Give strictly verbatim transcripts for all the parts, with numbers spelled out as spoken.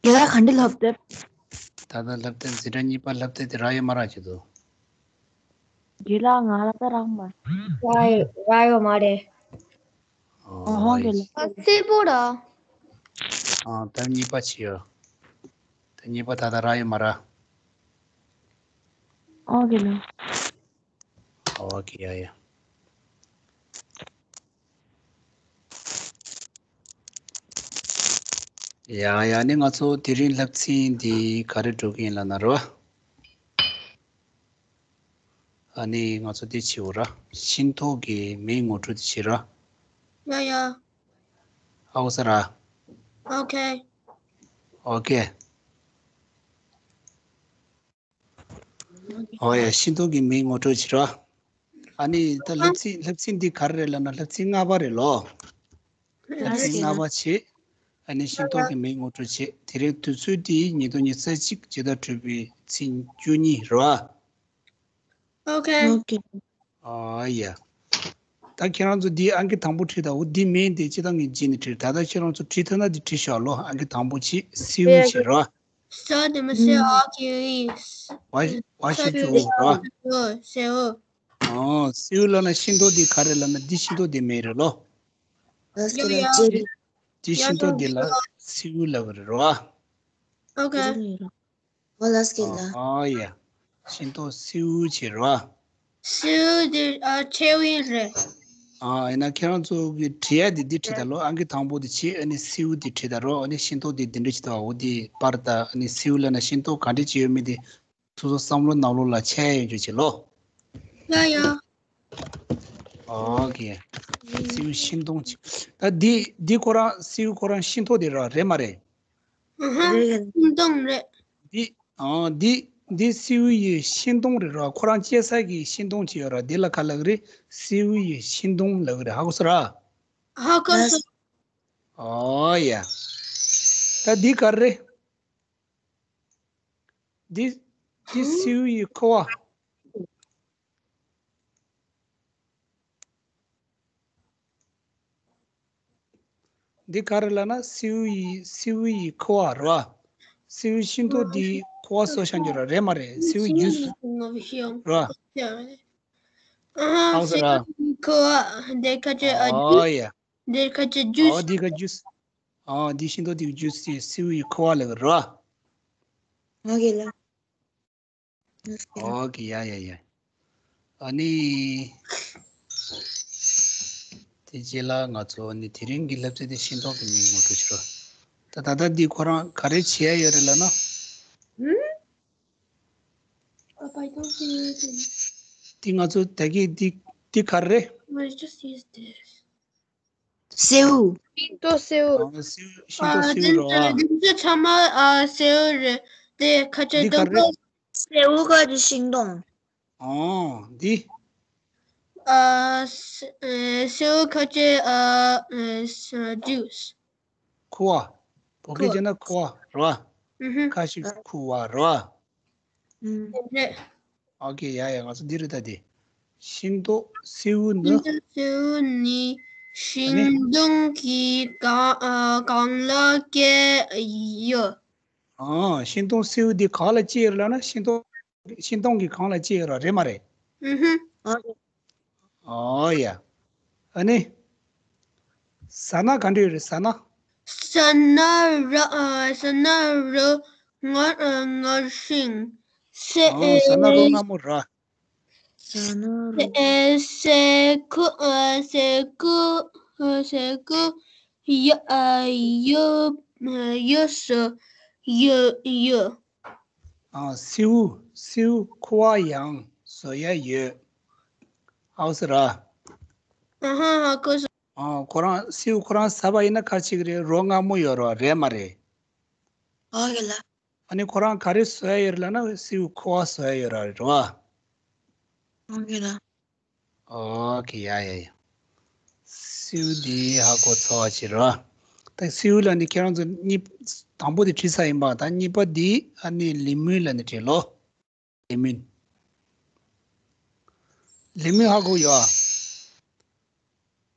རྒན་ལགས་ག་འདྲ་ལབ་དེ། ད་ལྟ་ལབ་དེ་འཛིན་གྲྭ་གཉིས་པ་ལབ་དེ་དེ་རག་ཡོད་མ་རག་ཅིག་འདུག་རྒན་ལགས་ང་ལ་ད་རག་མ། རག་ཡོད་རག་ཡོད་མ་རེད། ཨོ་ཧོ་རྒན་ལགས། སེར་པོ་ར། ཨ་ད་གཉིས་པ་ཅིག་ཡོད། ད་གཉིས་པ་ད་ལྟ་རག་ཡོད་མ་རག་ཨོ་རྒན་ལགས། ཨོ་ཁེ་ཡ་ཡ། ཡ་ཡ་ནི་ང་ཚོ་དེ་རིང་སློབ་ཚན་འདི་ག་རེ་འགྲོ་གི་ཡིན་ལབ་ན་རོ། ཨ་ནི་ང་ཚོ་འདི་བྱེད་འོ་ར། ཤིང་ཏོག་གི་མིང་ངོ་སྤྲོད་འདི་བྱེད་ར། ཡ་ཡ། ཨའོ་ས་ར། ཨོ་ཁེ། ཨོ་ཁེ། ཨོ་ཡ་ཤིང་ཏོག་གི་མིང་ངོ་སྤྲོད་བྱེད་ར། ཨ་ནི་ད་སློབ་ཚན་སློབ་ཚན་འདི་ག་རེ་རེད་ལབ་ན་སློབ་ཚན་ལྔ་པ་རེད་ལོ། སློབ་ཚན་ལྔ་པ་བྱེད། ཨ་ནི་ཤིང་ཏོག་གི་མིང་ངོ་སྤྲོད་བྱེད། དེ་རིང་དུས་ཚོད་འདི་ཉིས་སྟོང་ཉི་ཤུ་རྩ་གཅིག་ཕྱི་ཟླ་དྲུག་པའི་ཚེས་བཅུ་གཉིས་རེད་བ། ཨོ་ཁེ། ཨོ་ཁེ། ཨ་ཡ། ད་ཁྱེད་རང་ཚོ་འདི་ཨང་ཀི་དང་པོ་བྲིས་དང་འོ་འདི་མིན་ཏེ་སྤྱིར་བཏང་གི་རྗེས་ནས་བྲིས། ད་ལྟ་ཁྱེད་རང་ཚོ་བྲིས་ཐུབ་ན་འདི་བྲིས་ཤོག་ལོ། ཨང་ཀི་དང་པོ་བྱེད་སེའུ་བྱེད་རོ། ས་དེ་མི་སེ་ཨ་ཁེ་ཨི། བ་བ་ཤི་ཅུ་རོ། སེའུ། སེའུ། ཨོ་སེའུ་ལབ་ན་ཤིང་ཏོག་འདི་ག་རེ་ལབ་ན་འདི་ཤིང་ཏོག་འདི་མིང་རེད་ལོ། ཡ་ཡ། འདི་ཤིང་ཏོག་འདི་ལ་སེའུ་ལབ་རེད་རོ། ཨོ་ཁེ། ཨོ་ལ་སྐད་ལ། ཨ་ཡ། ཤིང་ཏོག་སེའུ་བྱེད་རོ། སེའུ་དེ་ཨ་ཆེ་བའི་རེད། ཨ་ཡིན་ན་ཁྱེད་རང་ཚོ་གི་བྲིས་ཡ་དེ་འདི་བྲིས་ད་ལོ། ཨང་ཀི་དང་པོ་དེ་བྱེད། ཨ་ནི་སེའུ་དེ་བྲིས་ད་རོ། ཨ་ནི་ཤིང་ཏོག་དེ་འདི་འདྲ་བྱེད་ད་འོ་དེ་པར་ད། ཨ་ནི་སེའུ་ལབ་ན་ཤིང་ཏོག་ག་འདྲ་བྱེད་ཡོད་མེད་དེ་སོ་སོ་བསམ་བློ་ནང་ལོགས་ལ་འཆར་ཡ་ཡོད་རྒྱུ་བྱེད་ལོ། ཡ་ཡ། ཨོ་ཁེ། སེའུ་ཤིང་སྡོང་ཅིག་ད་འདི་འདི་ཁོ་རང་སེའུ་ཁོ་རང་ཤིང་ཏོག་དེ་ར་རེད་མ་རེད། ཨ་ཧ། ཤིང་སྡོང་རེད། འདི་ཨ་འདི་འདི་སེའུ་ཡི་ཤིང་སྡོང་རེད་ར། ཁོ་རང་སྐྱེ་ས་གི་ཤིང་སྡོང་ཅིག་ཡོད་ར། འདི་ལ་ག་ལབ་གི་རེད། སེའུ་ཡི་ཤིང་སྡོང་ལབ་གི་རེད། ཧ་གོ་སོང་ར། ཧ་གོ་སོང་། ཨོ་ཡ། ད་འདི་ག་རེད། འདི་འདི་སེའུ་ཡི་ཁུ་བ། འདི་ག་རེ་ལབ་ན་སེའུ་ཡི་སེའུ་ཡི་ཁུ་བ་རེད་བ། སེའུ་ཤིང་ཏོག་འདི་ཁུ་བ་གསོ་བྱ་འགྱུར་ར་རེད་མ་རེད། སེའུ་ཡི་ཇུས་རེད་བ། ཨ་ཧ། སེའུ་ཁུ་བ་འདི་ཁ་ཅིག་ཨ། ཨོ་ཡ། འདི་ཁ་ཅིག་ཇུས། ཨོ་འདི་ཁ་ཇུས། ཨོ་འདི་ཤིང་ཏོག་འདི་ཇུས་སི་སེའུ་ཡི་ཁུ་བ་ལབ་ར། ཨོ་ཁེ་ལ། ཨོ་ཁེ་ཡ་ཡ་ཡ། ཨ་ནི། དེ་རྗེས་ལ་ང་ཚོ་ནི་དེ་རིང་གི་སློབ་ཚན་དེ་ཤིང་ཏོག་གི་མིང་ངོ་སྤྲོད་བྱེད་རོགས། ད་ད་ལྟ་འདི་ཁོ་རང་ག་རེ་བྱེད་ཡ་ཡོད་རེད་ལབ་ན། འདི་ང་ཚོ་ད་གི་འདི་འདི་ག་རེ་རེད། སེའུ། ཤིང་ཏོག་སེའུ། ཨ་སེའུ་ཤིང་ཏོག་སེའུ་རེད་བ། འདི་ཚོ་ཚང་མ་ཨ་སེའུ་རེད། དེ་ཁ་ཅིག་འདི་ག་རེ་རེད། སེའུ་ག་ཅིག་ཤིང་སྡོང་། ཨོ་འདི། ཨ་སེའུ་ཁ་ཅིག་ཨ་ཇུས། ཁུ་བ། བོད་སྐད་བྱས་ན་ཁུ་བ་རེད་བ། ཁ་ཤས་ཁུ་བ་རེད་བ། རེད། ཨོ་ཁེ་ཡ་ཡ་ང་ཚོ་འདི་རེད་ད་དེ། ཤིང་ཏོག་སེའུ་ནི། སེའུ་ནི་ཤིང་སྡོང་གི་གང་ཨ་གང་ལ་སྐྱེ་ཡོད། ཨ་ཤིང་སྡོང་སེའུ་འདི་གང་ལ་སྐྱེ་ཡོད་ལབ་ན་ཤིང་སྡོང་ཤིང་སྡོང་གི་གང་ལ་སྐྱེ་ཡོད་ར་རེད་མ་རེད། ཨོ་ཡ། ཨ་ནི། ཟ་ན་ག་འདྲ་ཡོད་རེད་ཟ་ན། ཟ་ན་ར་ཨ་ཟ་ན་ར་ང་ཨ་ང་ཤིང་། སེ་ཨོ་ཟ་ན་རོ་ཨེ་སྔ་མོ་ར། ཟ་ན་རོ། སེ་ཨེ་སེ་ཁུ་ཨ་སེ་ཁུ་ཨ་སེ་ཁུ་ཡ་ཨ་ཡ་ཡ་སུ་ཡ་ཡ། ཨ་སེའུ་སེའུ་ཁུ་བ་ཡང་བཟོ་ཡ་ཡོད། ཧ་གོ་སོང་ར། ཨ་ཧ་ཧ་གོ་སོང་། ཨ་ཁོ་རང་སེའུ་ཁོ་རང་ཟ་བ་ཡིན་ན་ག་ཅིག་རེད། རོ་མངར་མོ་ཡོད་རོ་རེད་མ་རེད། ཨོ་ཁེ་ལ། ཨ་ནི་ཁོ་རང་ག་རེ་བཟོ་ཡ་ཡོད་རེད་ལབ་ན་སེའུ་ཁུ་བ་བཟོ་ཡ་ཡོད་ར་རེད་རོ། ཨོ་ཁེ་ལ། ཨོ་ཁེ་ཡ་ཡ་ཡ། སེའུ་འདི་ཧ་གོ་ཚར་བ་ཅིག་རེད། ད་སེའུ་ལ་ནི་ཁྱེད་རང་ཚོ་གཉིས་དང་པོ་དེ་བྲིས་ཚར་ཡིན་པ། ད་གཉིས་པ་འདི་ཨ་ནི་ལེ་མོན་ལ་ནི་བྲིས་ལོ། ལེ་མོན། ལེ་མོན་ཧ་གོ་ཡོད་ཨ།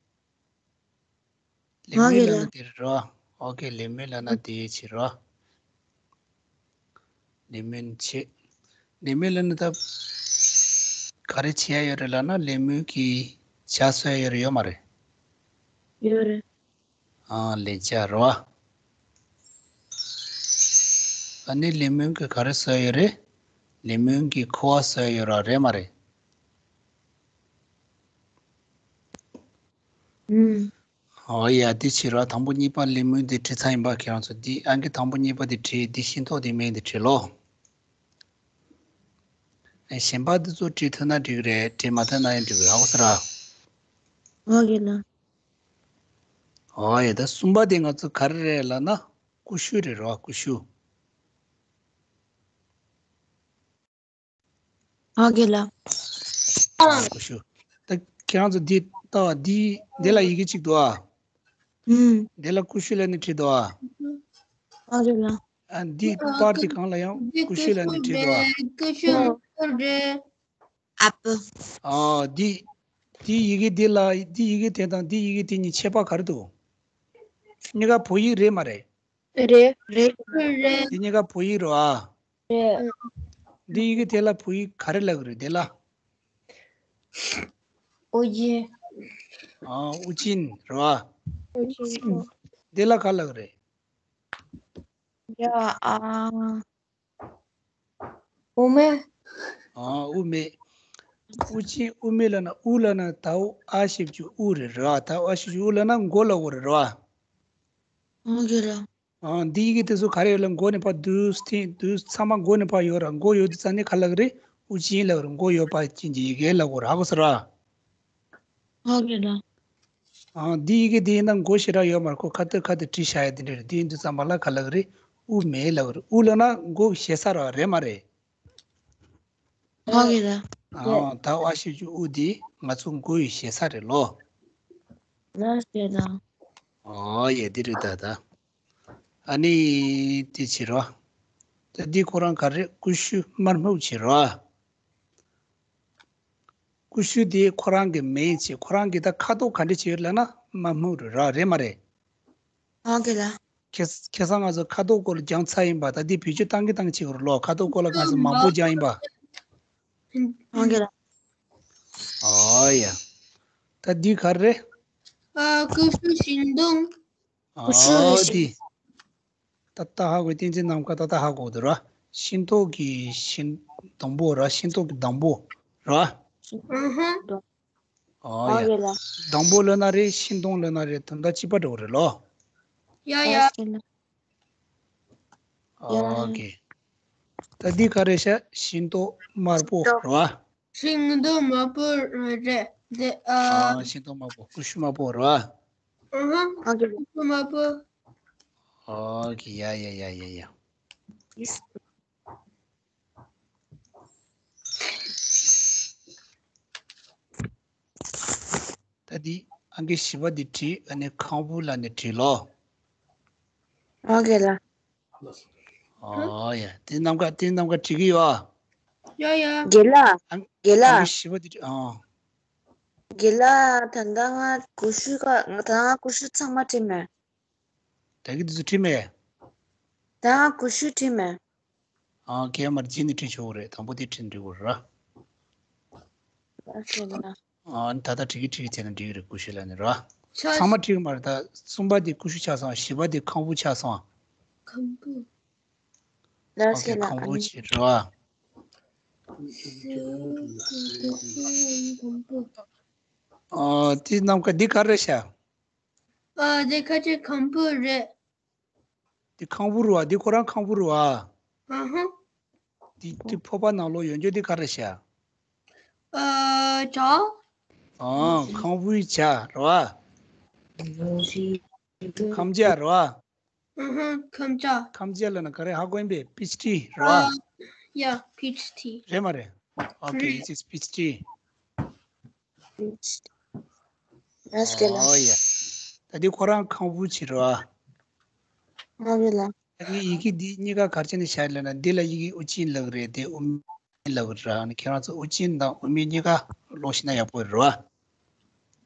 ལེ་མོན་ལ་ནི་དེ་རེད་རོ། ཨོ་ཁེ་ལེ་མོན་ལ་ན་དེ་ཅིག་རོ། ལས་སྨོན་བྱེད། ལས་སྨོན་ལབ་ན་ད་ག་རེ་བྱེད་ཡ་ཡོད་རེད་ལབ་ན་ལས་སྨོན་གྱི་ཇ་བཟོ་ཡ་ཡོད་རེད་ཡོད་མ་རེད། ཡོད་རེད། ཨ་ལས་ཇ་རེད་བ། ཨ་ནི་ལས་སྨོན་གྱི་ག་རེ་བཟོ་ཡ་ཡོད་རེད། ལས་སྨོན་གྱི་ཁུ་བ་བཟོ་ཡ་ཡོད་ར་རེད་མ་རེད། ཨུམ། ཨོ་ཡ་དེ་བྱེད་ར་དང་པོ་གཉིས་པ་ལས་སྨོན་དེ་བྲིས་ཚར་ཡིན་པ་ཁྱེད་རང་ཚོ་འདི་ཨང་ཀི་དང་པོ་གཉིས་པ་དེ་བྲིས་འདི་ཤིང་ཏོག་དེ་སྨན་དེ་བྲིས་ལོ། ཨེ་གཞན་པ་འདི་ཚོ་བྲིས་ཐུབ་ན་འགྲིག་རེད་བྲིས་མ་ཐུབ་ན་ཡང་འགྲིག་རེད་ཧ་གོ་སོང་ར། ཨོ་ཡ་ལ། ཨོ་ཡ་ད་གསུམ་པ་དེ་ང་ཚོ་ག་རེ་རེད་ལབ་ན་ཀུ་ཤུ་རེད་ར་ཀུ་ཤུ། ཨོ་ཡ་ལ། ཨ་ཀུ་ཤུ། ད་ཁྱེད་རང་ཚོ་འདི་ལྟ་བ་འདི་འདི་ལ་ཡི་གེ་གཅིག་འདུག་ཨ། ཨུམ། འདི་ལ་ཀུ་ཤུ་ལབ་ནས་བྲིས་འདུག་ཨ། ཨོ་ཡ་ལ། ཨ་འདི་པར་དེ་གང་ལ་ཡང་ཀུ་ཤུ་ལབ་ནས་བྲིས་འདུག་ཨ། ཀུ་ཤུ་རེད། ཨ་པ། ཨ་འདི་འདི་ཡི་གེ་འདི་ལ་འདི་ཡི་གེ་དེ་དང་འདི་ཡི་གེ་དེ་གཉིས་ཁྱད་པར་ག་རེ་འདུག་གཉིས་ཀ་བོད་ཡིག་རེད་མ་རེད། རེད། རེད། རེད། འདི་གཉིས་ཀ་བོད་ཡིག་རེད་ཨ། རེད། འདི་ཡི་གེ་དེ་ལ་བོད་ཡིག་ག་རེ་ལབ་གི་རེད་དེ་ལ། ཨོ་ཡེ། ཨ་ཨུ་ཅིན་རེད་ཨ། ཨུ་ཅིན། དེ་ལ་ག་ལབ་གི་རེད། ཡ་ཨ། དབུ་མེད། ཨ་དབུ་མེད། ཨུ་ཅིན་དབུ་མེད་ལབ་ན་དབུ་ལབ་ན་ད་ཨ་ཞབས་ཀྱུ་དབུ་རེད་རེད་ཨ། ད་ཨ་ཞབས་ཀྱུ་དབུ་ལབ་ན་མགོ་ལབ་དགོས་རེད་རེད་ཨ། ཨོ་ཡེ་ར། ཨ་འདི་ཡི་གེ་དེ་ཚོ་ག་རེ་ཡོད་ལ་མགོ་ནས་ཕར་བསྡུས་ཐེངས་བསྡུས་ཚང་མ་མགོ་ནས་ཕར་ཡོད་ར། མགོ་ཡོད་དུས་ཙང་ནས་ག་ལབ་གི་རེད། དབུ་ཅན་ལབ་གི་རེད། མགོ་ཡོད་པ་ཅན་གྱི་ཡི་གེ་ལབ་དགོས་རེད་ཧ་གོ་སོང་ར། ཧ་གོ་ར། ཨ་འདི་ཡི་གེ་འདི་ཡིན་ན་མགོ་ཞེ་དྲག་ཡོད་མ་རེད་ཁོ་ཁ་ཐུག་ཁ་ཐུག་བྲིས་བཞག་ཡ་དེ་འདྲ་རེད། དེ་ཡིན་དུས་ཙམ་པ་ལ་ག་ལབ་གི་རེད། དབུ་མེད་ལབ་གི་རེད། དབུ་ལབ་ན་མགོ་ཞེ་ས་ར་རེད་མ་རེད། ཧ་གོ་ར། ཨ་ད་ཨ་ཞབས་ཀྱུ་དབུ་འདི་ང་ཚོ་མགོ་ཡི་ཞེ་ས་རེད་ལོ། ལ་ཞེ་ས། ཨོ་ཡེ་འདི་རེད་ད་ད། ཨ་ནི་དེ་བྱེད་རོགས། ད་འདི་ཁོ་རང་ག་རེ་ཀུ་ཤུ་དམར་སྨུག་བྱེད་རོགས། ཀུ་ཤུ་དེ་ཁོ་རང་གི་མིང་བྱེད་ཁོ་རང་གི་ད་ཁ་དོག་ག་འདྲ་བྱེད་ཡོད་ལབ་ན་དམར་སྨུག་རེད་ར་རེད་མ་རེད། ཨང་ཀི་ལ། ཁ་ཁ་སང་ང་ཚོ་ཁ་དོག་སྐོར་ལ་སྦྱངས་ཚར་ཡིན་པ་ད་འདི་བེད་སྤྱོད་བཏང་གི་བཏང་གི་བྱེད་དགོས་རེད་ལོ། ཁ་དོག་སྐོར་ལ་ང་ཚོ་མང་པོ་སྦྱངས་ཡིན་པ། ཨང་ཀི་ལ། ཨོ་ཡ། ད་འདི་ག་རེ། ཨ་ཀུ་ཤུ་ཤིང་སྡོང་། ཨོ་དེ། ད་ལྟ་ཧ་གོ་བསྟན་འཛིན་ནམ་མཁའ་ད་ལྟ་ཧ་གོ་འདུག་ར། ཤིང་ཏོག་གི་ཤིང་སྡོང་པོ་ར་ཤིང་ཏོག་གི་སྡོང་པོ་ར། ཨ་ཧ། ཨོ་ཡ། སྡོང་པོ་ལབ་ན་རེད་ཤིང་སྡོང་ལབ་ན་རེད་དོན་དག་གཅིག་པ་འདྲ་བོ་རེད་ལོ། ཡ་ཡ། ཨོ་ཀེ། ད་འདི་ག་རེ་ཤ་ཤིང་ཏོག་དམར་པོ་ར། ཤིང་སྡོང་དམར་པོ་རེད། དེ་ཨ། ཨ་ཤིང་སྡོང་དམར་པོ་ཀུ་ཤུ་དམར་པོ་རེད་བ། ཨ་ཧ། ཨ་ཀུ་ཤུ་དམར་པོ། ཨོ་ཀེ་ཡ་ཡ་ཡ་ཡ་ཡ། ད་འདི་ཨང་ཀི་བཞི་པ་འདི་བྲིས་ཨ་ནི་ཁང་བུ་ལ་ནི་བྲིས་ལོ། ཨོ་ཀེ་ལ། ཨོ་ཡ། དེ་རྣམ་ཀ་དེ་རྣམ་ཀ་བྲིས་ཀྱི་ཡོད་ཨ། ཡ་ཡ། རྒན་ལགས། ཨང་རྒན་ལགས། ཨང་ཀི་བཞི་པ་འདི་བྲིས་ཨ། རྒན་ལགས་ད་ལྟ་ང་ཀུ་ཤུ་ཀ་ང་ད་ང་ཀུ་ཤུ་ཚང་མ་བྲིས་མེད། ད་གི་འདི་ཚོ་བྲིས་མེད། ད་ང་ཀུ་ཤུ་བྲིས་མེད། ཨ་ཁྱེད་མར་རྗེས་ནས་བྲིས་ཆོག་གི་རེད། དང་པོ་དེ་བྲིས་འགྲིག་གི་རེད་ར། ཨ་ཁྱེད་ལ། ཨ་ད་ལྟ་བྲིས་ཀྱི་བྲིས་ཀྱི་བྱས་ན་འགྲིག་གི་རེད། ཀུ་ཤུ་ལབ་ནི་ར། ཆ་ཚང་མ་བྲིས་གི་མ་རེད་ད། གསུམ་པ་དེ་ཀུ་ཤུ་ཆགས་སོང་། བཞི་པ་དེ་ཁང་བུ་ཆགས་སོང་། ཁང་བུ། ཨོ་ཁེ་ཁང་བུ་བྱེད་རེད་བ། ཨ་དེ་རྣམ་ཀ་འདི་ག་རེ་ཤག་ཨ་དེ་ཁ་ཆེ་ཁང་བུ་རེད། འདི་ཁང་བུ་རེད་བ། འདི་ཁོ་རང་ཁང་བུ་རེད་བ། ཨ་ཧ། འདི་འདི་ཕོར་པ་ནང་ལོགས་ཡོད་རྒྱུ་འདི་ག་རེ་ཤག་ཨ་ཇ། ཨ་ཁང་བུའི་ཇ་རེད་བ། ཁམ་ཇ་རེད་བ། ཨ་ཧ་ཁམ་ཇ། ཁམ་ཇ་ལབ་ན་ག་རེ་ཧ་གོ་ཡིན་པས། པིཆ་ཊི་རེད་བ། ཡ་པིཆ་ཊི། རེད་མ་རེད། ཨོ་ཁེ། རེད། It is peach tea. ཨོ་ཡ། ད་འདི་ཁོ་རང་ཁང་བུ་ཅིག་རེད་བ། ཨོ་ཡ་ལ། ད་ངས་ཡི་གེ་འདི་གཉིས་ཀ་ག་རེ་བྱས་ནས་བཞག་ལབ་ན་འདི་ལ་ཡི་གེ་དབུ་ཅན་ལབ་ཀྱི་རེད། དེ་དབུ་མེད་ལབ་ཀྱི་རེད། ཨ་ནི་ཁྱེད་རང་ཚོ་དབུ་ཅན་དང་དབུ་མེད་གཉིས་ཀ་ཀློག་ཤེས་ན་ཡག་པོ་རེད་བ།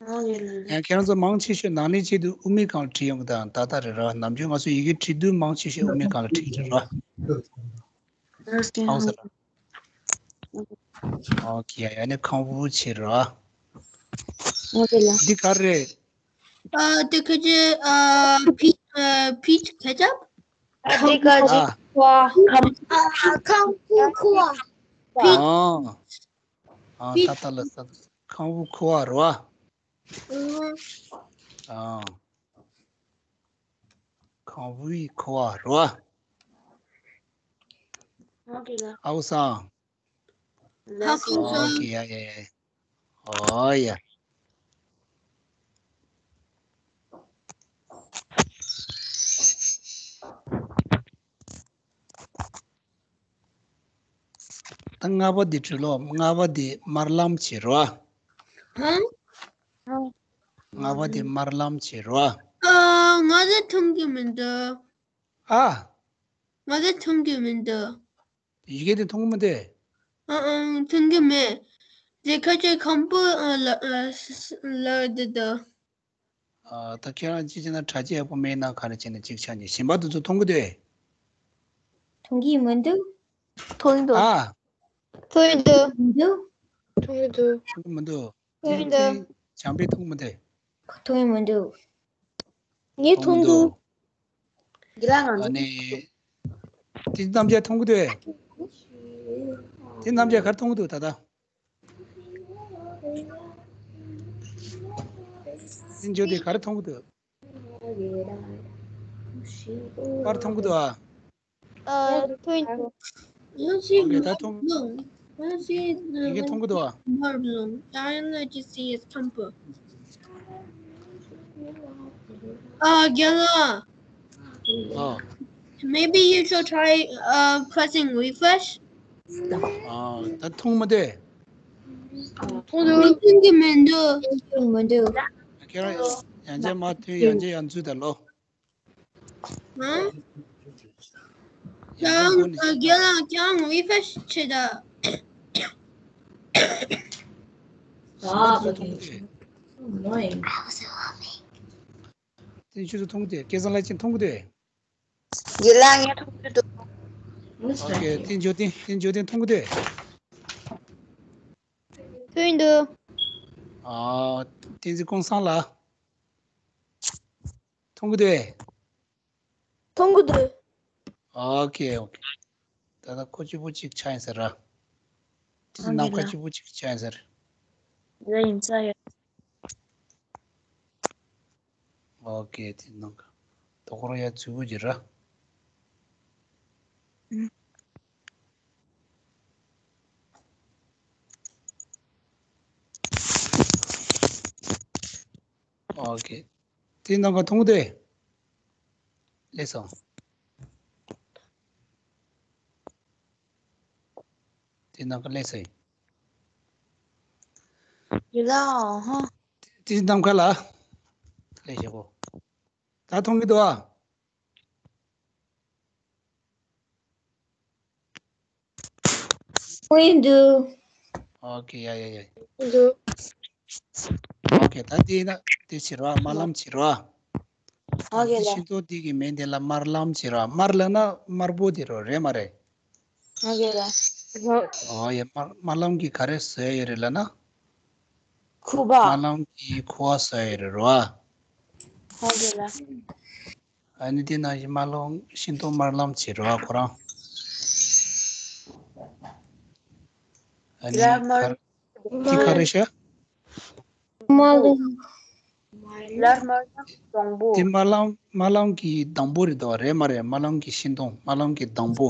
ཨོ་ཡ་ལ། ཡང་ཁྱེད་རང་ཚོ་མང་ཆེ་ཤོས་ནང་ལས་བྱེད་དུས་དབུ་མེད་སྒང་ལ་བྲིས་ཡོང་གི་དང་ད་ལྟ་རེད་ར། ནམ་རྒྱུན་ང་ཚོ་ཡི་གེ་བྲིས་དུས་མང་ཆེ་ཤོས་དབུ་མེད་སྒང་ལ་བྲིས་ཀྱི་རེད་ར། ཨའོ་ཟེར་ར། ཨོ་ཁེ། ཡ་ནི་ཁང་བུ་བྱེད་ར། ཨོ་ཁེ་ལ། འདི་ག་རེད། ཨ་དེ་ཁ་ཅི་ཨ་peach ཨ་peach ketchup འདི་ག་ཅི་ཨ། ཁོ་ཁམ། ཁང་ཁུ་ཁུ་བ། ཨ། ཨ་ད་ལྟ་ལ་ས་ཁང་བུ་ཁུ་བ་ར། ཨ། ཁང་བུའི་ཁུ་བ་ར། ཨོ་ཁེ་ལ། ཨའོ་སང་། ཧ་ཁུ་ཨོ་ཁེ། ཡ་ཡ་ཡ། ཨོ་ཡ། ད་ལྔ་པ་འདི་བྲིས་ལོ། ལྔ་པ་འདི་དམར་ལམ་བྱེད་རོ། ཧང་ལྔ་པ་འདི་དམར་ལམ་བྱེད་རོ། ཨ། ང་ཚོ་མཐོང་གི་མི་འདུག་ཨ། ང་ཚོ་མཐོང་གི་མི་འདུག་ཡི་གེ་འདི་མཐོང་གི་མི་འདུག་ཨ་ཨང་མཐོང་གི་མེད། དེ་ཁ་ཅིག་ཁམ་བུ་ཨ་ལ་ཨ་ལ་འདི་འདུག་ཨ། ད་ཁྱེད་རང་ཅི་བྱས་ན་དྲ་རྒྱ་ཡག་པོ་མེད་ན་ག་རེ་བྱས་ན་ཅིག་ཆགས་ནས་གཞན་པ་དེ་ཚོ་མཐོང་གི་འདུག་མཐོང་གི་མི་འདུག་མཐོང་གི་འདུག་ཨ། མཐོང་གི་འདུག་མི་འདུག་མཐོང་གི་འདུག་མཐོང་གི་མི་འདུག་མཐོང་གི་འདུག་བྱམས་པས་མཐོང་གི་མི་འདུག་མཐོང་གི་མི་འདུག་ངས་མཐོང་འདུག་དེ་ལ་ང་ཨ་ནི། དེ་རྣམ་རྒྱལ་མཐོང་གི་འདུག་དེ་རྣམ་རྒྱལ་ག་རེ་མཐོང་གི་འདུག་ད་ལྟ། དེ་འཇོ་དེ་ག་རེ་མཐོང་གི་འདུག་ག་རེ་མཐོང་གི་འདུག་ཨ། ཨ། མཐོང་གི་འདུག་ཡང་ཞིག་ཨོ་ཁེ། ད་མཐོང་། ལོང་ཡང་ཞིག་ཡི་གེ་མཐོང་གི་འདུག་ཨ། མར་ལོང་ཡང་ལ་ཅི་སི་ཡེ་ཁམ་བུ། ཨ་རྒན་ལགས། ཨ། Maybe you should try uh, pressing refresh. ཨ། ད་མཐོང་མི་འདུག་མཐོང་གི་མི་འདུག་མཐོང་གི་མི་འདུག་ཁྱེད་རང་ཡང་ཅིག་མར་ཐོན། ཡང་ཅིག་ཡར་འཛུལ་དང་ལོ། ཧང་། ཡང་རྒན་ལགས་ཀྱང་refresh བྱེད་ད། ཨ། ད་མཐོང་གི་འདུག་དེ་ཆུ་ཚོད་མཐོང་གི་འདུག་སྐལ་བཟང་ལགས་ཀྱིས་མཐོང་གི་འདུག་ཡི་ལ་ངས་མཐོང་གི་འདུག་ཨོ་ཁེ། བསྟན་འབྱོར་ལྡན། བསྟན་འབྱོར་ལྡན་མཐོང་གི་འདུག་མཐོང་གི་འདུག་ཨ། བསྟན་འཛིན་ཀུན་བཟང་ལགས། མཐོང་གི་འདུག་མཐོང་གི་འདུག་ཨོ་ཁེ། ཨོ་ཁེ། ད་ལྟ་ཁོ་གཅིག་པུ་གཅིག་ཆགས་ཡིན་ཟེར་ར། དེ་ནམ་མཁའ་གཅིག་པུ་གཅིག་ཆགས་ཡིན་ཟེར། ཡ་ཡིན་ས་ཡ། ཨོ་ཁེ། དེ་ནང་ག་དོ་ཁོ་རང་ཡ་ཚུལ་བུ་གྱི་ར། ཨོ་ཁེ། དེ་ནང་ག་མཐོང་གི་འདུག་ལེགས་སོ། དེ་ནང་ག་ལེགས་སོ་ཡིན། ཡི་ལ་ཧ། དེ་ནམ་མཁའ་ལ། ལེགས་ཤོག་གོ། ད་མཐོང་གི་འདུག་ཨ། མཐོང་གི་འདུག་ཨོ་ཁེ། ཡ་ཡ་ཡ། འདུག་ཨོ་ཁེ། ད་དེ་ན་དེ་བྱེད་རོགས། དམར་ལམ་བྱེད་རོགས། ཨོ་ཁེ་ལ། ཤིང་ཏོག་དེ་གི་མིང་དེ་ལ་དམར་ལམ་བྱེད་རོགས། དམར་ལབ་ན་དམར་པོ་དེ་རོ། རེད་མ་རེད། ཨོ་ཁེ་ལ། ཨོ་ཡ། དམར་དམར་ལམ་གྱིས་ག་རེ་བཟོས་ཡོད་རེད་ལབ་ན། ཁུ་བ། དམར་ལམ་གྱིས་ཁུ་བ་བཟོས་ཡོད་རེད་རོ། ཨོ་ཁེ་ལ། ཨ་ནི་དེ་ནང་བཞིན་དམར་ལམ། ཤིང་ཏོག་དམར་ལམ་བྱེད་རོགས་ཁོ་རང་། ཨ་ནི་ལ་དམར། གར་དེ་ག་རེ་ཤ། དམར་ལམ། ལར་དམར་ལམ་སྡོང་པོ། དེ་དམར་ལམ། དམར་ལམ་གྱི་སྡོང་པོ་རེད་དོ། རེད་མ་རེད། དམར་ལམ་གྱི་ཤིང་སྡོང་། དམར་ལམ་གྱི་སྡོང་པོ།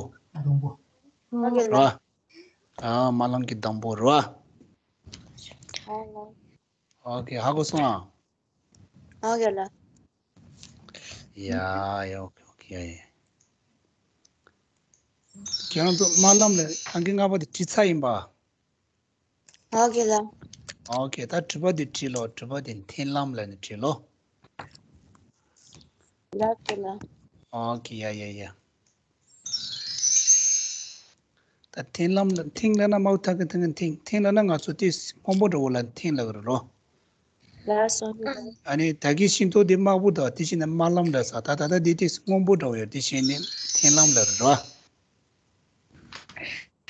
ཨོ་ཁེ་ལ། རོ། ཨ། དམར་ལམ་གྱི་སྡོང་པོ་རོ། ཨོ་ཁེ། ཧ་གོ་སོང་ཨ། ཨོ་ཁེ་ལ། ཡ་ཡ། ཨོ་ཁེ། ཨོ་ཁེ། ཡ་ཡ། ཁྱེད་རང་ཚོ་དམར་ལམ་ལ་ཨང་ཀི་ལྔ་པ་དེ་བྲིས་ཚར་ཡིན་པ། ཨོ་ཁེ་ལ། ཨོ་ཁེ། ད་དྲི་བ་དེ་བྲིས་ལོ། དྲི་བ་དེ་འཐེན་ལམ་ལབ་ནས་བྲིས་ལོ། ལ་ཁེ་ལ། ཨོ་ཁེ། ཡ་ཡ་ཡ། ད་འཐེན་ལམ་ལ། འཐེན་ལབ་ན་མའོ་ཐ་གི་ཐ་གི་འཐེན། འཐེན་ལབ་ན་ང་ཚོ་དེ་སྔོན་པོ་འདྲ་བོ་ལ་འཐེན་ལབ་ཀྱི་རེད་རོ། ལ་སོང་། ཨ་ནི་ད་གིན་ཤིང་ཏོག་དེ་དམར་པོ་དང་དེ་བཞིན་དམར་ལམ་ལ་ཟ། ད་ད་ལྟ་དེ་དེ་སྔོན་པོ་འདྲ་བོ་ཡོད། དེ་བཞིན་ནི་འཐེན་ལམ་ལ་རོ།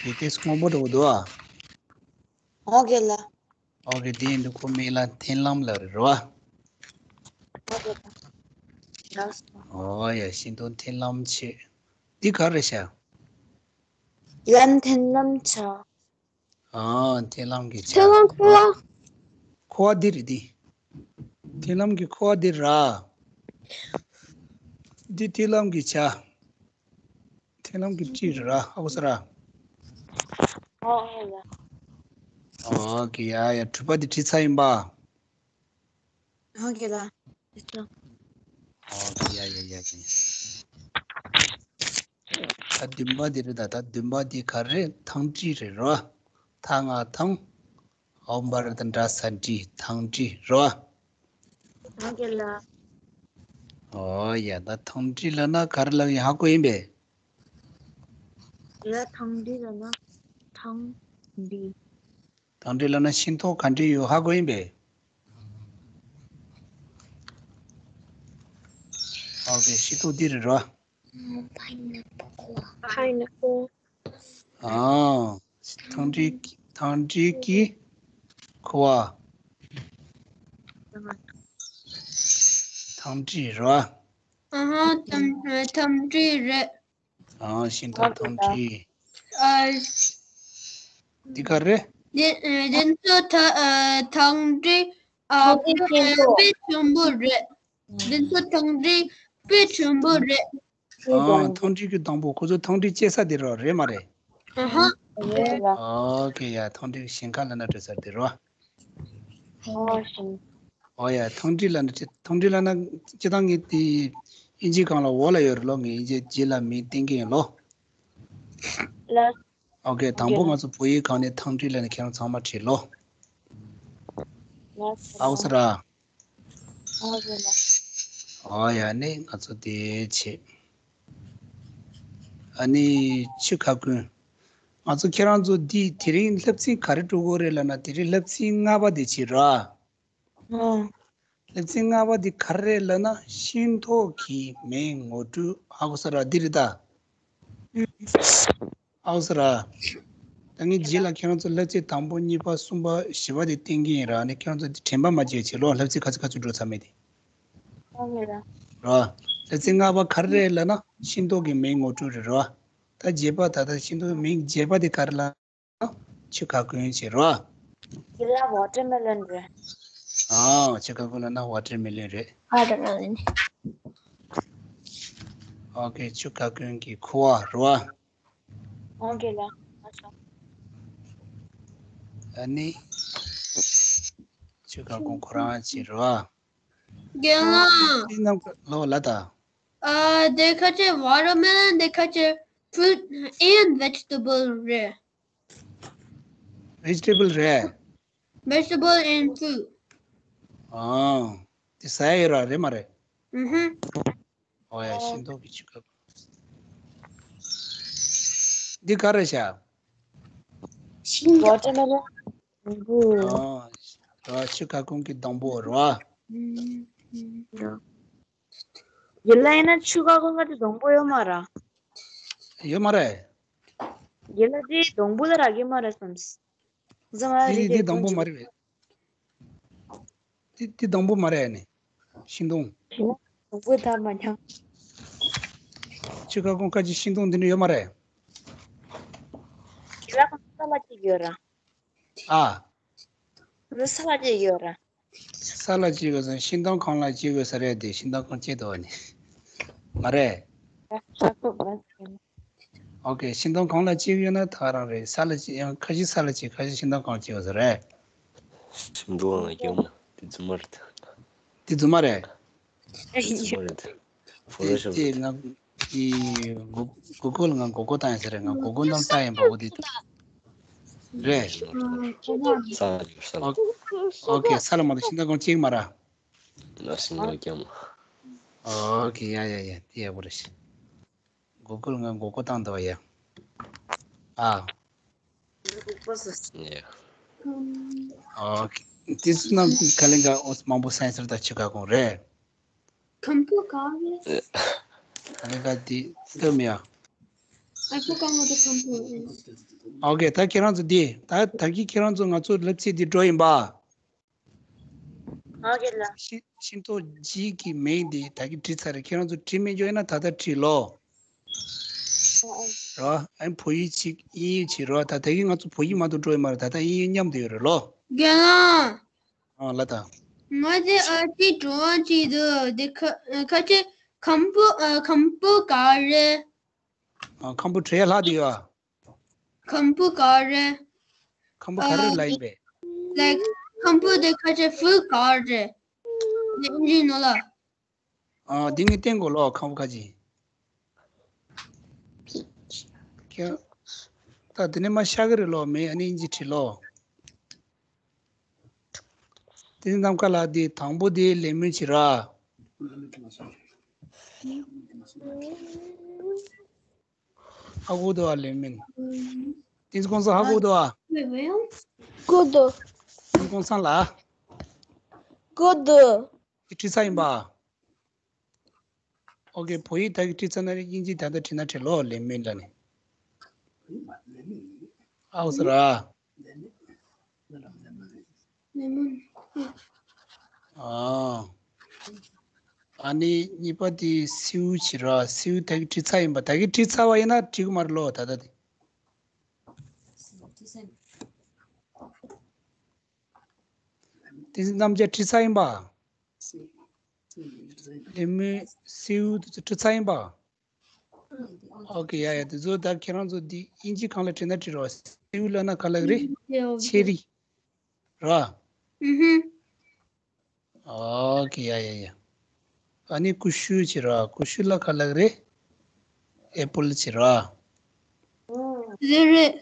དེ་ཏོག་ཙམ་སྔོན་པོ་འདྲ་པོ་འདུག་ཨ། ཨོ་ཀེ་ལགས། ཨོ་ཀེ། དེ་ཡིན་དུས་ཁོ་མིང་ལ་མཐུན་ལམ་ལབ་རེད་རོ། ཨོ་ཀེ་ལགས། ལགས་སོ། ཨོ་ཡ། ཤིན་ཏུ་མཐུན་ལམ་ཆེ། འདི་ག་རེ་བྱ། ཡ། མཐུན་ལམ་བྱ། ཨ། མཐུན་ལམ་གྱི་བྱ། མཐུན་ལམ་ཁུ་བ། ཁུ་བ་འདི་རེད་འདི། མཐུན་ལམ་གྱི་ཁུ་བ་འདི་ར། འདི་མཐུན་ལམ་གྱི་བྱ། མཐུན་ལམ་གྱི་སྤྲིན་རེད་ར། ཧ་གོ་སོང་ར། ཨོ་ཡ། ཨོ་ཀེ། ཡ་ཡ། དྲུག་པ་འདི་བྲིས་ཚར་ཡིན་པ། ཨོ་ཀེ་ལགས། ཨོ་ཀེ། ཡ་ཡ་ཡ་ཡ། ད་བདུན་པ་འདི་རེད་ད། ད་བདུན་པ་འདི་ག་རེ། ཐང་སྤྲིན་རེད་རོ། ཐ་ང་ཐང་། འོ་འབར་དང་འདྲ་ས་སྤྲིན། ཐང་སྤྲིན་རོ། ཨོ་ཀེ་ལགས། ཨོ་ཡ། ད་ཐང་སྤྲིན་ལབ་ན་ག་རེ་ལབ་ཡིན་ཧ་གོ་ཡིན་པས། ཡ། ཐང་སྤྲིན་ལབ་ན་ཐང་སྤྲིན། ཐང་སྤྲིན་ལབ་ན་ཤིང་ཏོག་ག་འདྲ་ཡོད་ཧ་གོ་ཡིན་པས། ཨོ་ཀེ། ཤིང་ཏོག་འདི་རེད་རོ། Pineapple. ཨ། ཐང་སྤྲིན། ཐང་སྤྲིན་གྱི་ཁུ་བ། ཐང་སྤྲིན་རེད་རོ། ཨ་ཧ། ཐང་ཐང་སྤྲིན་རེད། ཨ། ཤིང་ཏོག་ཐང་སྤྲིན། ཨ། འདི་ག་རེ། འདི་ཨ། འདི་ཚོ་ཐ་ཨ། ཐང་སྤྲིན་ཨ། ཐང་སྤྲིན་ཆེན་པོ། དཔེ་ཆེན་པོ་རེད། འདི་ཚོ་ཐང་སྤྲིན་དཔེ་ཆེན་པོ་རེད། ཨ། ཐང་སྤྲིན་གྱི་སྡོང་པོ། ཁོ་ཚོ་ཐང་སྤྲིན་སྐྱེ་ས་དེ་རོ། རེད་མ་རེད། ཨ་ཧ། རེད་ལགས། ཨོ་ཀེ། ཡ། ཐང་སྤྲིན་གྱི་ཞིང་ཁ་ལབ་ན་འགྲིག་ས་དེ་རོ། ཨོ་ཞིང་། ཨོ་ཡ། ཐང་སྤྲིན་ལབ་ན་ཅི། ཐང་སྤྲིན་ལབ་ན་སྤྱིར་བཏང་ངས་དེ་ཨིན་ཇི་སྒང་ལ་འོག་ལ་ཡོད་རེད་ལོ། ངས་ཨིན་ཇི་རྗེས་ལ་མིང་བསྟན་གྱི་ཡིན་ལོ། ལགས། ཨོ་ཀེ། དང་པོ་ང་ཚོ་བོད་ཡིག་སྒང་ནས་ཐང་སྤྲིན་ལབ་ན་ཁྱེད་རང་ཚང་མ་བྲིས་ལོ། ལགས་སོ། ཨའོ་སོ་ར། ཨོ་ཀེ་ལགས། ཨོ་ཡ། ནི་ང་ཚོ་དེ་བྱེད། ཨ་ནི་ཆུ་ཁ་ཀུན། ང་ཚོ་ཁྱེད་རང་ཚོ་འདི་དེ་རིང་བསླབ་ཚན་ག་རེ་འགྲོ་གི་རེད་ལབ་ན། དེ་རིང་བསླབ་ཚན་ལྔ་པ་དེ་བྱེད་ར། ཨོ། བསླབ་ཚན་ལྔ་པ་དེ་ག་རེ་རེད་ལབ་ན། ཤིང་ཏོག་གི་མིང་ངོ་སྤྲོད། ཧ་གོ་སོང་ར། འདི་རེད་ད། ཨའོ་སོ་ར། ད་ངས་རྗེས་ལ་ཁྱེད་རང་ཚོ་བསླབ་ཚན་དང་པོ་གཉིས་པ་གསུམ་པ་བཞི་པ་དེ་བསྟན་གྱི་ཡིན་ར། ཨ་ནི་ཁྱེད་རང་ཚོ་དེ་དྲན་པ་མ་བརྗེད་བྱེད་ལོ། བསླབ་ཚན་ག་ཚོད་ག་ཚོད་འགྲོ་ཚར་མེད་དེ། ཨོ་ཀེ་ལགས། ར། བསླབ་ཚན་ལྔ་པ་ག་རེ་རེད་ལབ་ན། ཤིང་ཏོག་གི་མིང་ངོ་སྤྲོད་རེད་ར། ད་བརྒྱད་པ། ད་ལྟ་ཤིང་ཏོག་གི་མིང་བརྒྱད་པ་དེ་ག་རེ་ལབ་ན། ཆུ་ཁ་ཀུན་བྱེད་ར། དེ་ལ་ཝ་ཊར་མེ་ལོན་རེད། ཨ། ཆུ་ཁ་ཀུན་ལབ་ན་ཝ་ཊར་མེ་ལོན་རེད། ཝ་ཊར་མེ་ལོན། ཨོ་ཀེ། ཆུ་ཁ་ཀུན་གྱི་ཁུ་བ་ར། ཨོ་ཀེ་ལགས། ཨ་ནི་ཆུ་ཁ་ཀུན་ཁོ་རང་བྱེད་ར། རྒན་ལགས། དེ་རྣམས་ལོ་ལ་ད། ཨ། དེ་ཁ་ཅིག་ཝ་ཊར་མེ་ལོན་དེ་ཁ་ཅིག་ཕུ་རུཊ་ཨེན་ཌི་ཝེ་ཇི་ཊེ་བལ་རེད། ཝེ་ཇི་ཊེ་བལ་རེད། Vegetable and fruit. ཨ། དེ་ཟ་ཡ་ཡོད་ར། རེད་མ་རེད། ཨུ་ཧུ། ཨོ་ཡ། ཤིང་ཏོག་གི་ཆུ་ཁ་ཀུན། འདི་ག་རེ་བྱ། ཤིང་། ཝ་ཊར་མེ་ལོན། ཨ། ཆུ་ཁ་ཀུན་གྱི་སྡོང་པོ་ར། ཡིན་ལ་ཡིན་ན་ཆུ་ཁ་ཀུན་ག་དེ་སྡོང་པོ་ཡོད་མ་ར། ཡོད་མ་རེད། ཡིན་ལ་དེ་སྡོང་པོ་ལ་རག་གི་མ་རེད་བསམ། ང་ཚོ་ང་རེད། དེ་དེ་སྡོང་པོ་མ་རེད་པས། དེ་དེ་སྡོང་པོ་མ་རེད་ནི། ཤིང་སྡོང་། སྡོང་པོ་ད་མ་ཉམས། ཆུ་ཁ་ཀུན་ཁ་ཅིག་ཤིང་སྡོང་འདི་འདྲ་ཡོད་མ་རེད། དེ་ལ་ཁོང་ས་ལ་གཅིག་ཡོད་ར། ཨ། ཁོང་ས་ལ་གཅིག་ཡོད་ར། ས་ལ་གཅིག་ཡོད་ཟེར། ཤིང་སྡོང་གང་ལ་གཅིག་ཡོད་ས་རེད་དེ། ཤིང་སྡོང་གང་གཅིག་འདུག་ནི། མ་རེད། ཨོ་ཀེ། ཤིང་སྡོང་གང་ལ་གཅིག་ཡོད་ན་ད་ག་རང་རེད། ས་ལ་གཅིག་ཡང་ཁ་ཤས་ས་ལ་གཅིག་ཁ་ཤས་ཤིང་སྡོང་གང་གཅིག་ཡོད་ས་རེད། ཤིང་སྡོང་ལ་ཡོད་མ། དེ་རྫུན་མ་རེད། དེ་རྫུན་མ་རེད། རྫུན་མ་རེད། ཕོ་ཊོ་ཤོབ་རེད། དེ་དེ་ང་དེ་གུ་གུ་གུལ་ལ་ང་མགོ་སྐོར་བཏང་ཡ་ས་རེད། ང་མགོ་སྐོར་གནང་ས་ཡིན་པ། འོ་དེ་རེད། ས་ལ་ཡོད་ས་ལ། ཨོ་ཨོ་ཀེ། ས་ལ་མ་གཏོགས་ཤིང་སྡོང་གང་གཅིག་མ་ར། ལ་ཤིང་སྡོང་རྐྱང་མ། ཨོ་ཀེ། ཡ་ཡ་ཡ། དེ་ཡག་པོ་རེད། གུ་གུལ་ང་མགོ་སྐོར་བཏང་འདུག་ཡ། ཨ། ཡ། ཨོ་ཀེ། དེ་ཚོ་ནང་ག་ལེ་ག་ཨོ་མང་པོ་སེན་སར་དང་ཆུ་ཁ་ཀུན་རེད། ཁམ་བུ་ག་རེད། ཡ། ག་ལེ་ག་དེ་ལྟོས་མེད་ཡ། I forgot what the compound is. ཨོ་ཀེ། ད་ཁྱེད་རང་ཚོ་འདི་ད་ད་གི་ཁྱེད་རང་ཚོ་ང་ཚོ་ལབ་ཚེ་འདི་འགྲོ་ཡིན་པ། ཨོ་ཀེ་ལགས། ཤིང་ཤིང་ཏོག་ཇི་གི་མིང་འདི་ད་གི་བྲིས་ཚར་རེད། ཁྱེད་རང་ཚོ་བྲིས་མེད་འཇོག་ཡིན་ན་ད་ལྟ་བྲིས་ལོ། རོ། ཨ་ནི་བོད་ཡིག་ཅིག་དབྱིན་ཡིག་ཅིག་རོ། ད་ད་གི་ང་ཚོ་བོད་ཡིག་མ་གཏོགས་འགྲོ་ཡི་མ་རེད། ད་ལྟ་དབྱིན་ཡིག་མཉམ་དུ་ཡོད་རེད་ལོ། རྒན་ལགས། ཨ་ལ་ད། ང་ཚོ་ཨ་ཅི་འགྲོ་བ་ཅི་འདུག་དེ་ཁ་ཁ་ཆེ་ཁམ་བུ་ཨ་ཁམ་བུ་ག་རེད། ཨ་ཁམ་བུ་བྲེ་ལྷག་དེ་ཡོད་ཨ། ཁམ་བུ་ག་རེད། ཁམ་བུ་ག་རེ་ལ་ཡིན་པས། Like ཁམ་བུ་དེ་ཁ་ཆེ་ཧྥུ་ག་རེད། དེ་ཨིན་ཇི་ནང་ལ། ཨ་འདི་ངས་བསྟན་དགོས་ལོ། ཁམ་བུ་ཁ་ཅིག་ཁྱེད། ད་དེ་ནས་མ་ཤ་གི་རེད་ལོ། མེད་ཨ་ནི་ཨིན་ཇི་བྲིས་ལོ། དེ་ནི་ནམ་མཁའ་ལ་དེ་དང་པོ་དེ་ལེ་མོན་བྱེད་ར། ཧ་གོ་འདུག་ཨ་ལེ་མོན། དེ་ཚོ་གོང་ས་ཧ་གོ་འདུག་ཨ། གོ་འདུག་དེ་གོང་ས་ལ། གོ་འདུག་དེ་བྲིས་ཚར་ཡིན་པ། ཨོ་ཀེ། བོད་ཡིག་ད་གི་བྲིས་ཚར་ན་དབྱིན་ཇི་ད་ལྟ་བྲིས་ན་བྲིས་ལོ། ལེ་མོན་ལ་ནི། ཨའོ་ཟེར་ར། ཨ། ཨ་ནི་གཉིས་པ་དེ་སེའུ་བྱེད་ར། སེའུ་ད་གི་བྲིས་ཚར་ཡིན་པ། ད་གི་བྲིས་ཚར་བ་ཡིན་ན་བྲིས་གི་མ་རེད་ལོ། ད་ལྟ་དེ། དེ་རྣམས་ཀྱང་བྲིས་ཚར་ཡིན་པ། ལེ་མོན་སེའུ་དེ་ཚོ་བྲིས་ཚར་ཡིན་པ། ཨོ་ཀེ། ཡ་ཡ། དེ་ཚོ་ད་ཁྱེད་རང་ཚོ་འདི་དབྱིན་ཇི་སྒང་ལ་བྲིས་ན་བྲིས་རོགས། སེའུ་ལབ་ན་ག་ལབ་རེད། ཆེ་རི། ར། ཨུ་ཧུམ། ཨོ་ཀེ། ཡ་ཡ་ཡ། ཨ་ནི་ཀུ་ཤུ་བྱེད་ར། ཀུ་ཤུ་ལ་ག་ལབ་རེད། ཨེ་པལ་བྱེད་ར། རེད་རེད།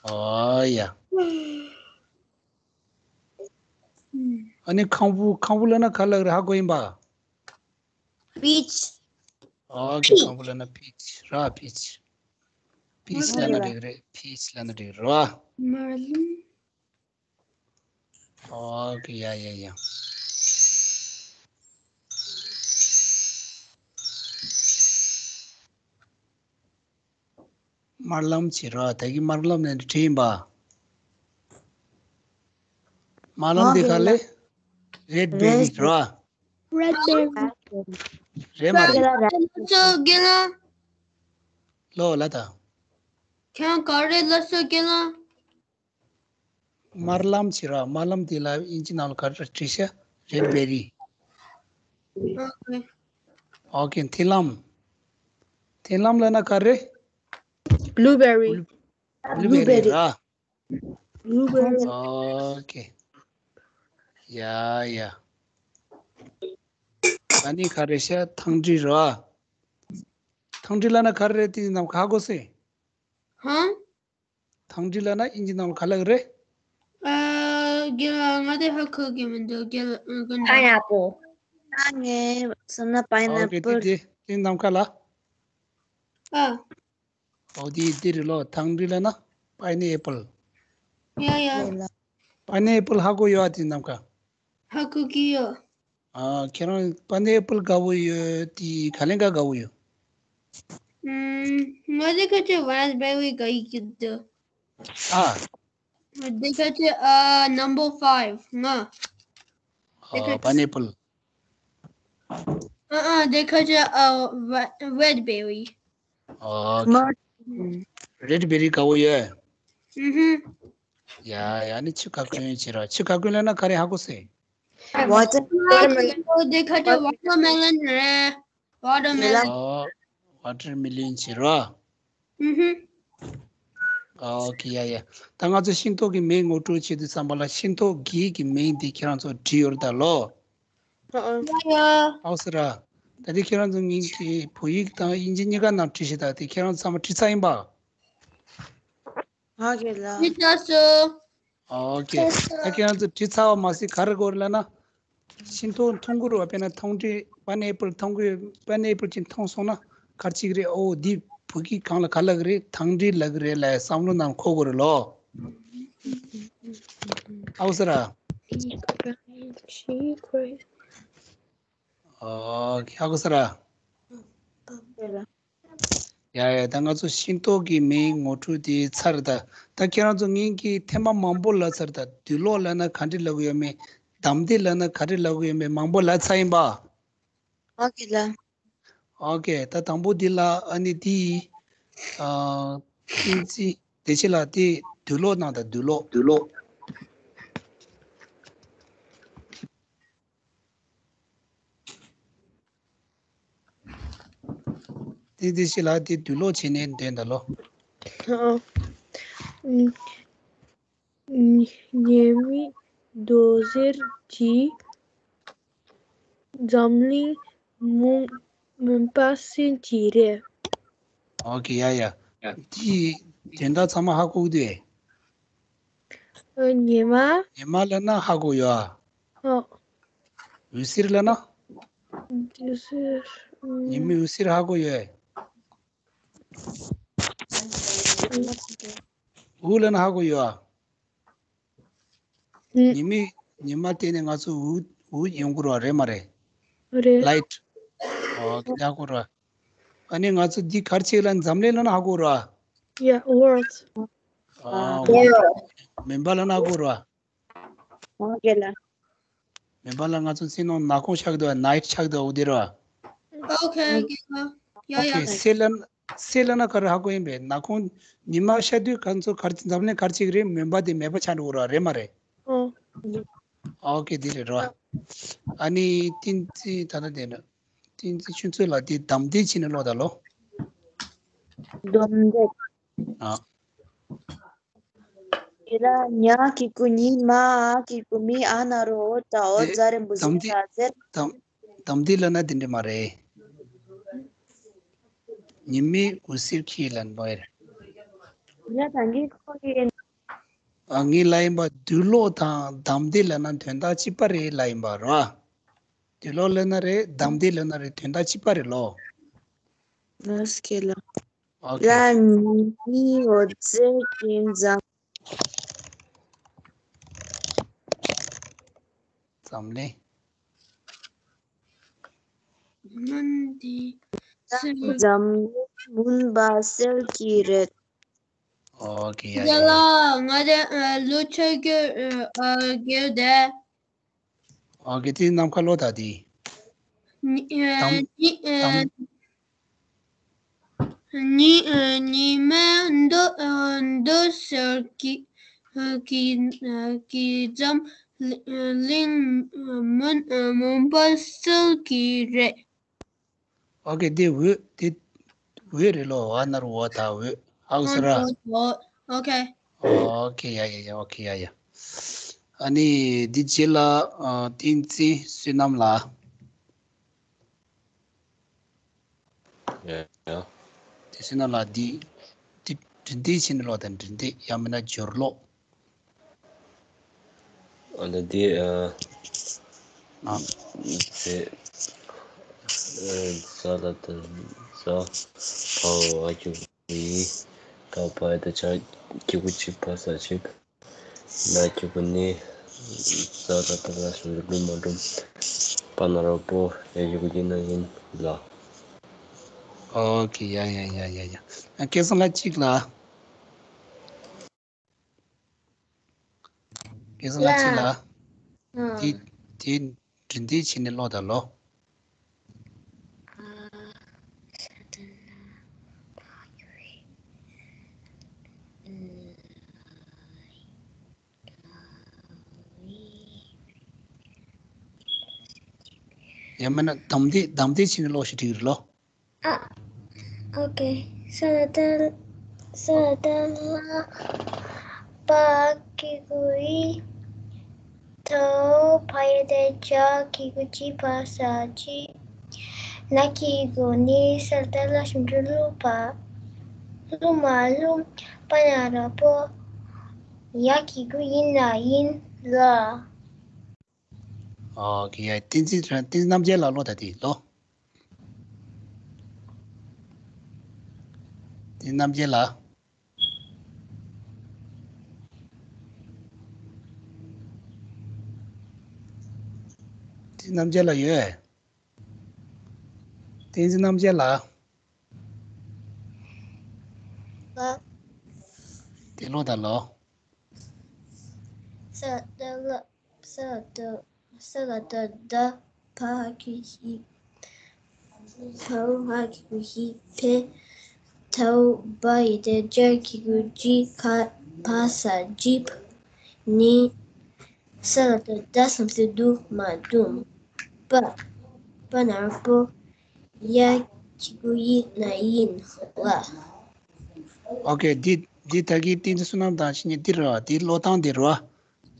ཨོ་ཡ། ཨ་ནི་ཁང་བུ། ཁང་བུ་ལབ་ན་ག་ལབ་རེད། ཧ་གོ་ཡིན་པ། པིཆ། ཨོ་ཀེ། ཁང་བུ་ལབ་ན་པིཆ་ར། པིཆ། པིཆ་ལབ་ན་འགྲིག་རེད། པིཆ་ལབ་ན་འགྲིག་རེད་ར། མར་ལུམ། ཨོ་ཀེ། ཡ་ཡ་ཡ། དམར་ལམ་བྱེད་ར། ད་གི་དམར་ལམ་ནས་བྲིས་ཡིན་པ། དམར་ལམ་དེ་ག་ལེ། རེད་བེ་རི་ར། རེད་བེ་རི། རེད་མ་རེད། ལགས་སོ་རྒན་ལགས། ལོ་ལ་ད། ཁྱེད་ག་རེ་ལབ་སོང་རྒན་ལགས། དམར་ལམ་བྱེད་ར། དམར་ལམ་དེ་ལ་དབྱིན་ཇི་ནང་ལ་ག་རེ་བྲིས་ཤག་རེད་བེ་རི། ཨོ་ཀེ། ཨོ་ཀེ། མཐིལ་ལམ། མཐིལ་ལམ་ལབ་ན་ག་རེ། བླུ་བེ་རི། བླུ་བེ་རི་ར། བླུ་བེ་རི། ཨོ་ཀེ། ཡ་ཡ། ཨ་ནི་ག་རེ་ཤག་ཐང་ཏྲི་ར། ཐང་ཏྲི་ལབ་ན་ག་རེ་རེད། དེ་ནམ་ཧ་གོ་སོང་། ཧང་། ཐང་ཏྲི་ལབ་ན་དབྱིན་ཇི་ནང་ལ་ག་ལབ་རེད། ཨ། རྒན་ལགས། ང་དེ་ཧ་གོ་གི་མི་འདུག་རྒན་ལགས། ཨ། རྒན་ལགས། པའི་ཨེ་པལ། ང་ངའི་བསམ་ན་པའི་ཨོ་ཀེ། ཨེ་པལ། དེ་དེ་དེ་ནམ་མཁའ་ལ། ཨ། ཨོ་དེ་དེ་རེད་ལོ། ཐང་ཏྲི་ལབ་ན་པའི་ཨེ་པལ། ཡ་ཡ། པའི་ཨེ་པལ་ཧ་གོ་ཡོད་ཨ། དེ་ནམ་མཁའ། ཧ་གོ་གི་ཡོད། ཨ། ཁྱེད་རང་པའི་ཨེ་པལ་དགའ་བོ་ཡོད་དེ་ག་ལེན་ག་དགའ་བོ་ཡོད། ཨམ། ང་དེ་ཁ་ཆེ་རེད་བེ་རི་དགའ་ཡི་གི་འདུག་ཨ། དེ་ཁ་ཆེ་ཨ། number five ང་། ཨ། པའི་ཨེ་པལ། ཨ་ཨ། དེ་ཁ་ཆེ་ཨ། རེད་བེ་རི། ཨོ་ཀེ། རེད་བེ་རི་དགའ་བོ་ཡོད། ཨུ་ཧུམ། ཡ་ཡ། ནི་ཆུ་ཀ་ཀུན་བྱེད་ར། ཆུ་ཀ་ཀུན་ལབ་ན་ག་རེ་ཧ་གོ་སོང་། ཝ་ཊར་མེ་ལོན། དེ་ཁ་ཆེ་ཝ་ཊར་མེ་ལོན་རེད། ཝ་ཊར་མེ་ལོན། ཨོ། ཝ་ཊར་མེ་ལོན་བྱེད་ར། ཨུ་ཧུམ། ཨོ་ཀེ། ཡ་ཡ། ད་ང་ཚོ་ཤིང་ཏོག་གི་མིང་ངོ་སྤྲོད་བྱེད་དུས་ཙམ་པ་ལ་ཤིང་ཏོག་གི་གི་མིང་འདི་ཁྱེད་རང་ཚོ་བྲིས་ཡོད་རེད་ད་ལོ། ཡ་ཡ། ཨའོ་ཟེར་ར། ད་དེ་ཁྱེད་རང་ཚོ་ངེད་ཀྱི་བོད་ཡིག་དང་དབྱིན་ཇི་གཉིས་ཀ་ནང་བྲིས་ཤག་ད་དེ་ཁྱེད་རང་ཚོ་ཚང་མ་བྲིས་ཚར་ཡིན་པ། ཨོ་ཀེ་ལགས། བྲིས་ཚར་སོང་། ཨོ་ཀེ། ད་ཁྱེད་རང་ཚོ་བྲིས་ཚར་བ་མ་ཟད་ག་རེ་དགོས་རེད་ལབ་ན། ཤིང་ཏོག་མཐོང་གི་རེད་བ། དཔེར་ན་ཐང་ཏྲི་པའི་ཨེ་པལ་མཐོང་གི། པའི་ཨེ་པལ་ཅིག་མཐོང་སོང་ན་ག་རེ་བྱེད་ཀྱི་རེད། ཨོ་འདི་བོད་སྐད་སྒང་ལ་ག་ལབ་ཀྱི་རེད། ཐང་ཏྲི་ལབ་ཀྱི་རེད་ལབ་བསམ་བློ་ནང་འཁོར་དགོས་རེད་ལོ། ཨའོ་ཟེར་ར། ཨོ་ཧ་གོ་སོང་ར། ཡ་ཡ། ད་ང་ཚོ་ཤེས་རྟོགས་ཀྱི་མིང་ངོ་སྤྲོད་དེ་ཚར། ད་ད་ཁྱེད་རང་ཚོ་ངེད་ཀྱིས་ཐེངས་མ་མང་པོ་ལབ་ཚར། ད་དུག་ལོག་ལབ་ན་ག་འདྲ་ལབ་གི་ཡོད་མེད། དམ་དེ་ལབ་ན་ག་འདྲ་ལབ་གི་ཡོད་མེད་མང་པོ་ལབ་ཚར་ཡིན་པ། ཨོ་ཁེ་ལགས། ཨོ་ཁེ། ད་དང་པོ་འདི་ལ་ཨ་ནི་དེ་ཡིས། ཨ། བསྟན་འཛིན་བདེ་ཆེན་ལགས། དེ་དུག་ལོག་གནང་དང་། དུག་ལོག་དུག་ལོག་བསྟན་འཛིན་བདེ་ཆེན་ལགས། དེ་དུག་ལོག་བྱས་ནས་འདོན་དང་ལོ། ཨ། ཉི་མའི་འོད་ཟེར་གྱིས་འཛམ་གླིང་མུན་མུན་པ་སེལ་གྱི་རེད། ཨོ་ཁེ། ཡ་ཡ། དེའི་དོན་དག་ཚང་མ་ཧ་གོ་གི་འདུག་ཨེ། ཉི་མ། ཉི་མ་ལབ་ན་ཧ་གོ་ཡོད་ཨ། ཨོ། འོད་ཟེར་ལབ་ན། འོད་ཟེར། ཉི་མའི་འོད་ཟེར་ཧ་གོ་ཡོད་ཨེ། འོད་ལབ་ན་ཧ་གོ་ཡོད་ཨ། ཨུ། ཉི་མ། ཉི་མ་བལྟས་ནས་ང་ཚོ་འོད་འོད་ཡོང་གི་རེད་པ། རེད་མ་རེད། རེད། ལའིཊ། ཨོ་ཁེ། ཧ་གོ་རེད་པ། ཨ་ནི་ང་ཚོ་འདི་ག་རེ་བྱེད་ལབ་ན་འཛམ་གླིང་ལབ་ན་ཧ་གོ་རེད་པ། ཡ། ཝོརལྡ། ཨོ་ཁེ། མུན་པ་ལབ་ན་ཧ་གོ་རེད་པ། ཨོ་ཁེ་ལགས། མུན་པ་ལ་ང་ཚོ་སྤྱིར་བཏང་ནག་ཁུང་ཆགས་འདུག་ནའིཊ་ཆགས་འདུག་འོ་དེ་རེད་པ། ཨོ་ཁེ། ཡ་ཡ། ཨོ་ཁེ། སེར་ལབ་ན། སེར་ལབ་ན་ག་རེ་ཧ་གོ་ཡིན་པས། ནག་ཁུང་ཉི་མ་ཤར་དུས་ང་ཚོ་ག་རེ། འཛམ་གླིང་ག་རེ་བྱེད་ཀྱི་རེད། མུན་པ་དེ་མེད་པ་ཆགས་འགྲོ་གི་རེད་པ། རེད་མ་རེད། ཨོ། ཨོ་ཁེ། དེ་རེད་རོ། ཨ་ནི་བསྟན་འཛིན། ད་ལྟ་དེ་ནི་བསྟན་འཛིན་ཆུ་ཚོད་ལགས། དེ་དམ་བདེ་བྱས་ནས་ཀློག་དང་ལོ། དམ་བདེ། ཨ། དེ་ལ་ཉ་གི་གུ་ཉི། མ་གི་གུ་མི། ཨ་ན་རོ་འོ་ད། འོ་དེ་ཛ་རེ་འབུ་ཟི། དམ་བདེ། ད་ཟེར། དམ་དམ་བདེ་ལབ་ན་དེ་འདྲ་མ་རེད། ཉི་མའི་འོད་ཟེར་གྱིས་ལབ་པ་རེད། ཡ། ད་གིན་ཁོ་གིས། ཨ། ངས་ལབ་ཡིན་པ། དུག་ལོག་དང་དམ་བདེ་ལབ་ན་དོན་དག་གཅིག་པ་རེད་ལབ་ཡིན་པ་རེད་པ། དུག་ལོག་ལབ་ན་རེད། དམ་བདེ་ལབ་ན་རེད། དོན་དག་གཅིག་པ་རེད་ལོ། ལགས་སོ། ལགས། ཨོ་ཁེ། ལ་ཉི་མའི་འོད་ཟེར་གྱིས་འཛམ། འཛམ་གླིང་། མུན་འདི། འཛམ་གླིང་མུན་པ་སེལ་གྱི་རེད། ཨོ་ཁེ། ཡ་ཡ་ཡ། ཡ་ལ། ང་དེ་ལུ་ཆོས་རྒྱུ་ཨ་རྒྱུ་དེ། ཨོ་ཁེ། དེ་ནམ་མཁའ་ལོ། ད་དེ། ཉི་ཨ་དམ་ཉི་ཨ་དམ། ཉི་ཨ་ཉི་མ་འདུ་ཨ་འདུ་ཤར་གྱི་ཨ་གྱི་ཨ་གྱི་འཛམ་གླིང་མུན་ཨ་མུན་པ་སེལ་གྱི་རེད། ཨོ་ཁེ། དེ་འོད། དེ་འོད་རེད་ལོ། ཨ་ན་རོ་འོ་ད་འོད། ཧ་གོ་སོང་ར། ཨོ་ཁེ། ཨོ་ཁེ། ཡ་ཡ་ཡ། ཨོ་ཁེ། ཡ་ཡ། ཨ་ནི་འདི་རྗེས་ལ་ཨ་བསྟན་འཛིན་བསོད་ནམས་ལགས། ཡ་ཡ། དེ་བསོད་ནམས་ལགས། འདི་འདི་འབྲི་འདེད་བྱས་ནས་ཀློག་དང་། འབྲི་འདེད་ཡང་མིན་ན་སྦྱོར་ཀློག་ཨ་ནི་འདི་ཨ་ཨ་ཟེ་ཨ་ཟ་ལ་ད་ཟ་བ་འོ་ཨ་གི་གུ་ཡི། ད་བ་ཡ་ད་ཇ་གི་གུ་ཇི། བ་ས་ཇིག་ན་གི་གུ་ནི། ཟ་ལ་ད་ལ་ཞབས་ཀྱུ་ལུ་མ་འགྲུམ། པ་ན་རོ་པོ། ཡ་གི་གུ་ཡི་ན་ཡིན་ལ། ཨོ་ཁེ། ཡ་ཡ་ཡ་ཡ་ཡ། ཨ། སྐལ་བཟང་ལགས་གཅིག་ལ། སྐལ་བཟང་ལགས་གཅིག་ལ། ལགས། ཨ། དེ་དེ་འབྲི་འདེད་བྱས་ནས་ཀློག་དང་ལོ། ཡང་མིན་ན་དམ་བདེ། དམ་བདེ་བྱས་ནས་ཀློག་ཤིག་འགྲིག་རེད་ལོ། ཨ། ཨོ་ཁེ། ས་ད་ས་ད་ལ་པ་གི་གུ་ཡི། ད་བ་ཡ་ད་ཇ་གི་གུ་ཇི། བ་ས་ཇིག་ན་གི་གུ་ནི། ས་ད་ལ་ཞབས་ཀྱུ་ལུ་བ། ལུ་མ་ལུམ། པ་ན་རོ་པོ། ཡ་གི་གུ་ཡི་ན་ཡིན་ལ། ཨོ་ཁེ། ཡ། བསྟན་འཛིན། བསྟན་འཛིན་རྣམ་རྒྱལ་ལགས་ཀློག་དང་། དེ་ལོ། བསྟན་འཛིན་རྣམ་རྒྱལ་ལགས། བསྟན་འཛིན་རྣམ་རྒྱལ་ལགས་ཡོད། བསྟན་འཛིན་རྣམ་རྒྱལ་ལགས། དེ་ཀློག་དང་ལོ། ས་ད་ལ་ས་ད་ས་ལ་ད་ད་བ་ཧ་གི་ཧི། བ་ཧ་གི་གུ་ཧི། བེ། ད་བ་ཡི་དེ་ཇ་གི་གུ་ཇི། ག་བ་ས་ཇིབ། ནི། ས་ལ་ད་ད་སམ་སི་དུ་མ་དུམ། པ། པ་ན་རོ་པོ། ཡ་གི་གུ་ཡི་ན་ཡིན་ལ། ཨོ་ཁེ། འདི་འདི་ད་གི་ཏིང་འཛིན་བསོད་ནམས་དང་ཆོས་ཉིད་འདི་རེད་བ། འདི་ཀློག་སྟངས་འདི་རེད་བ།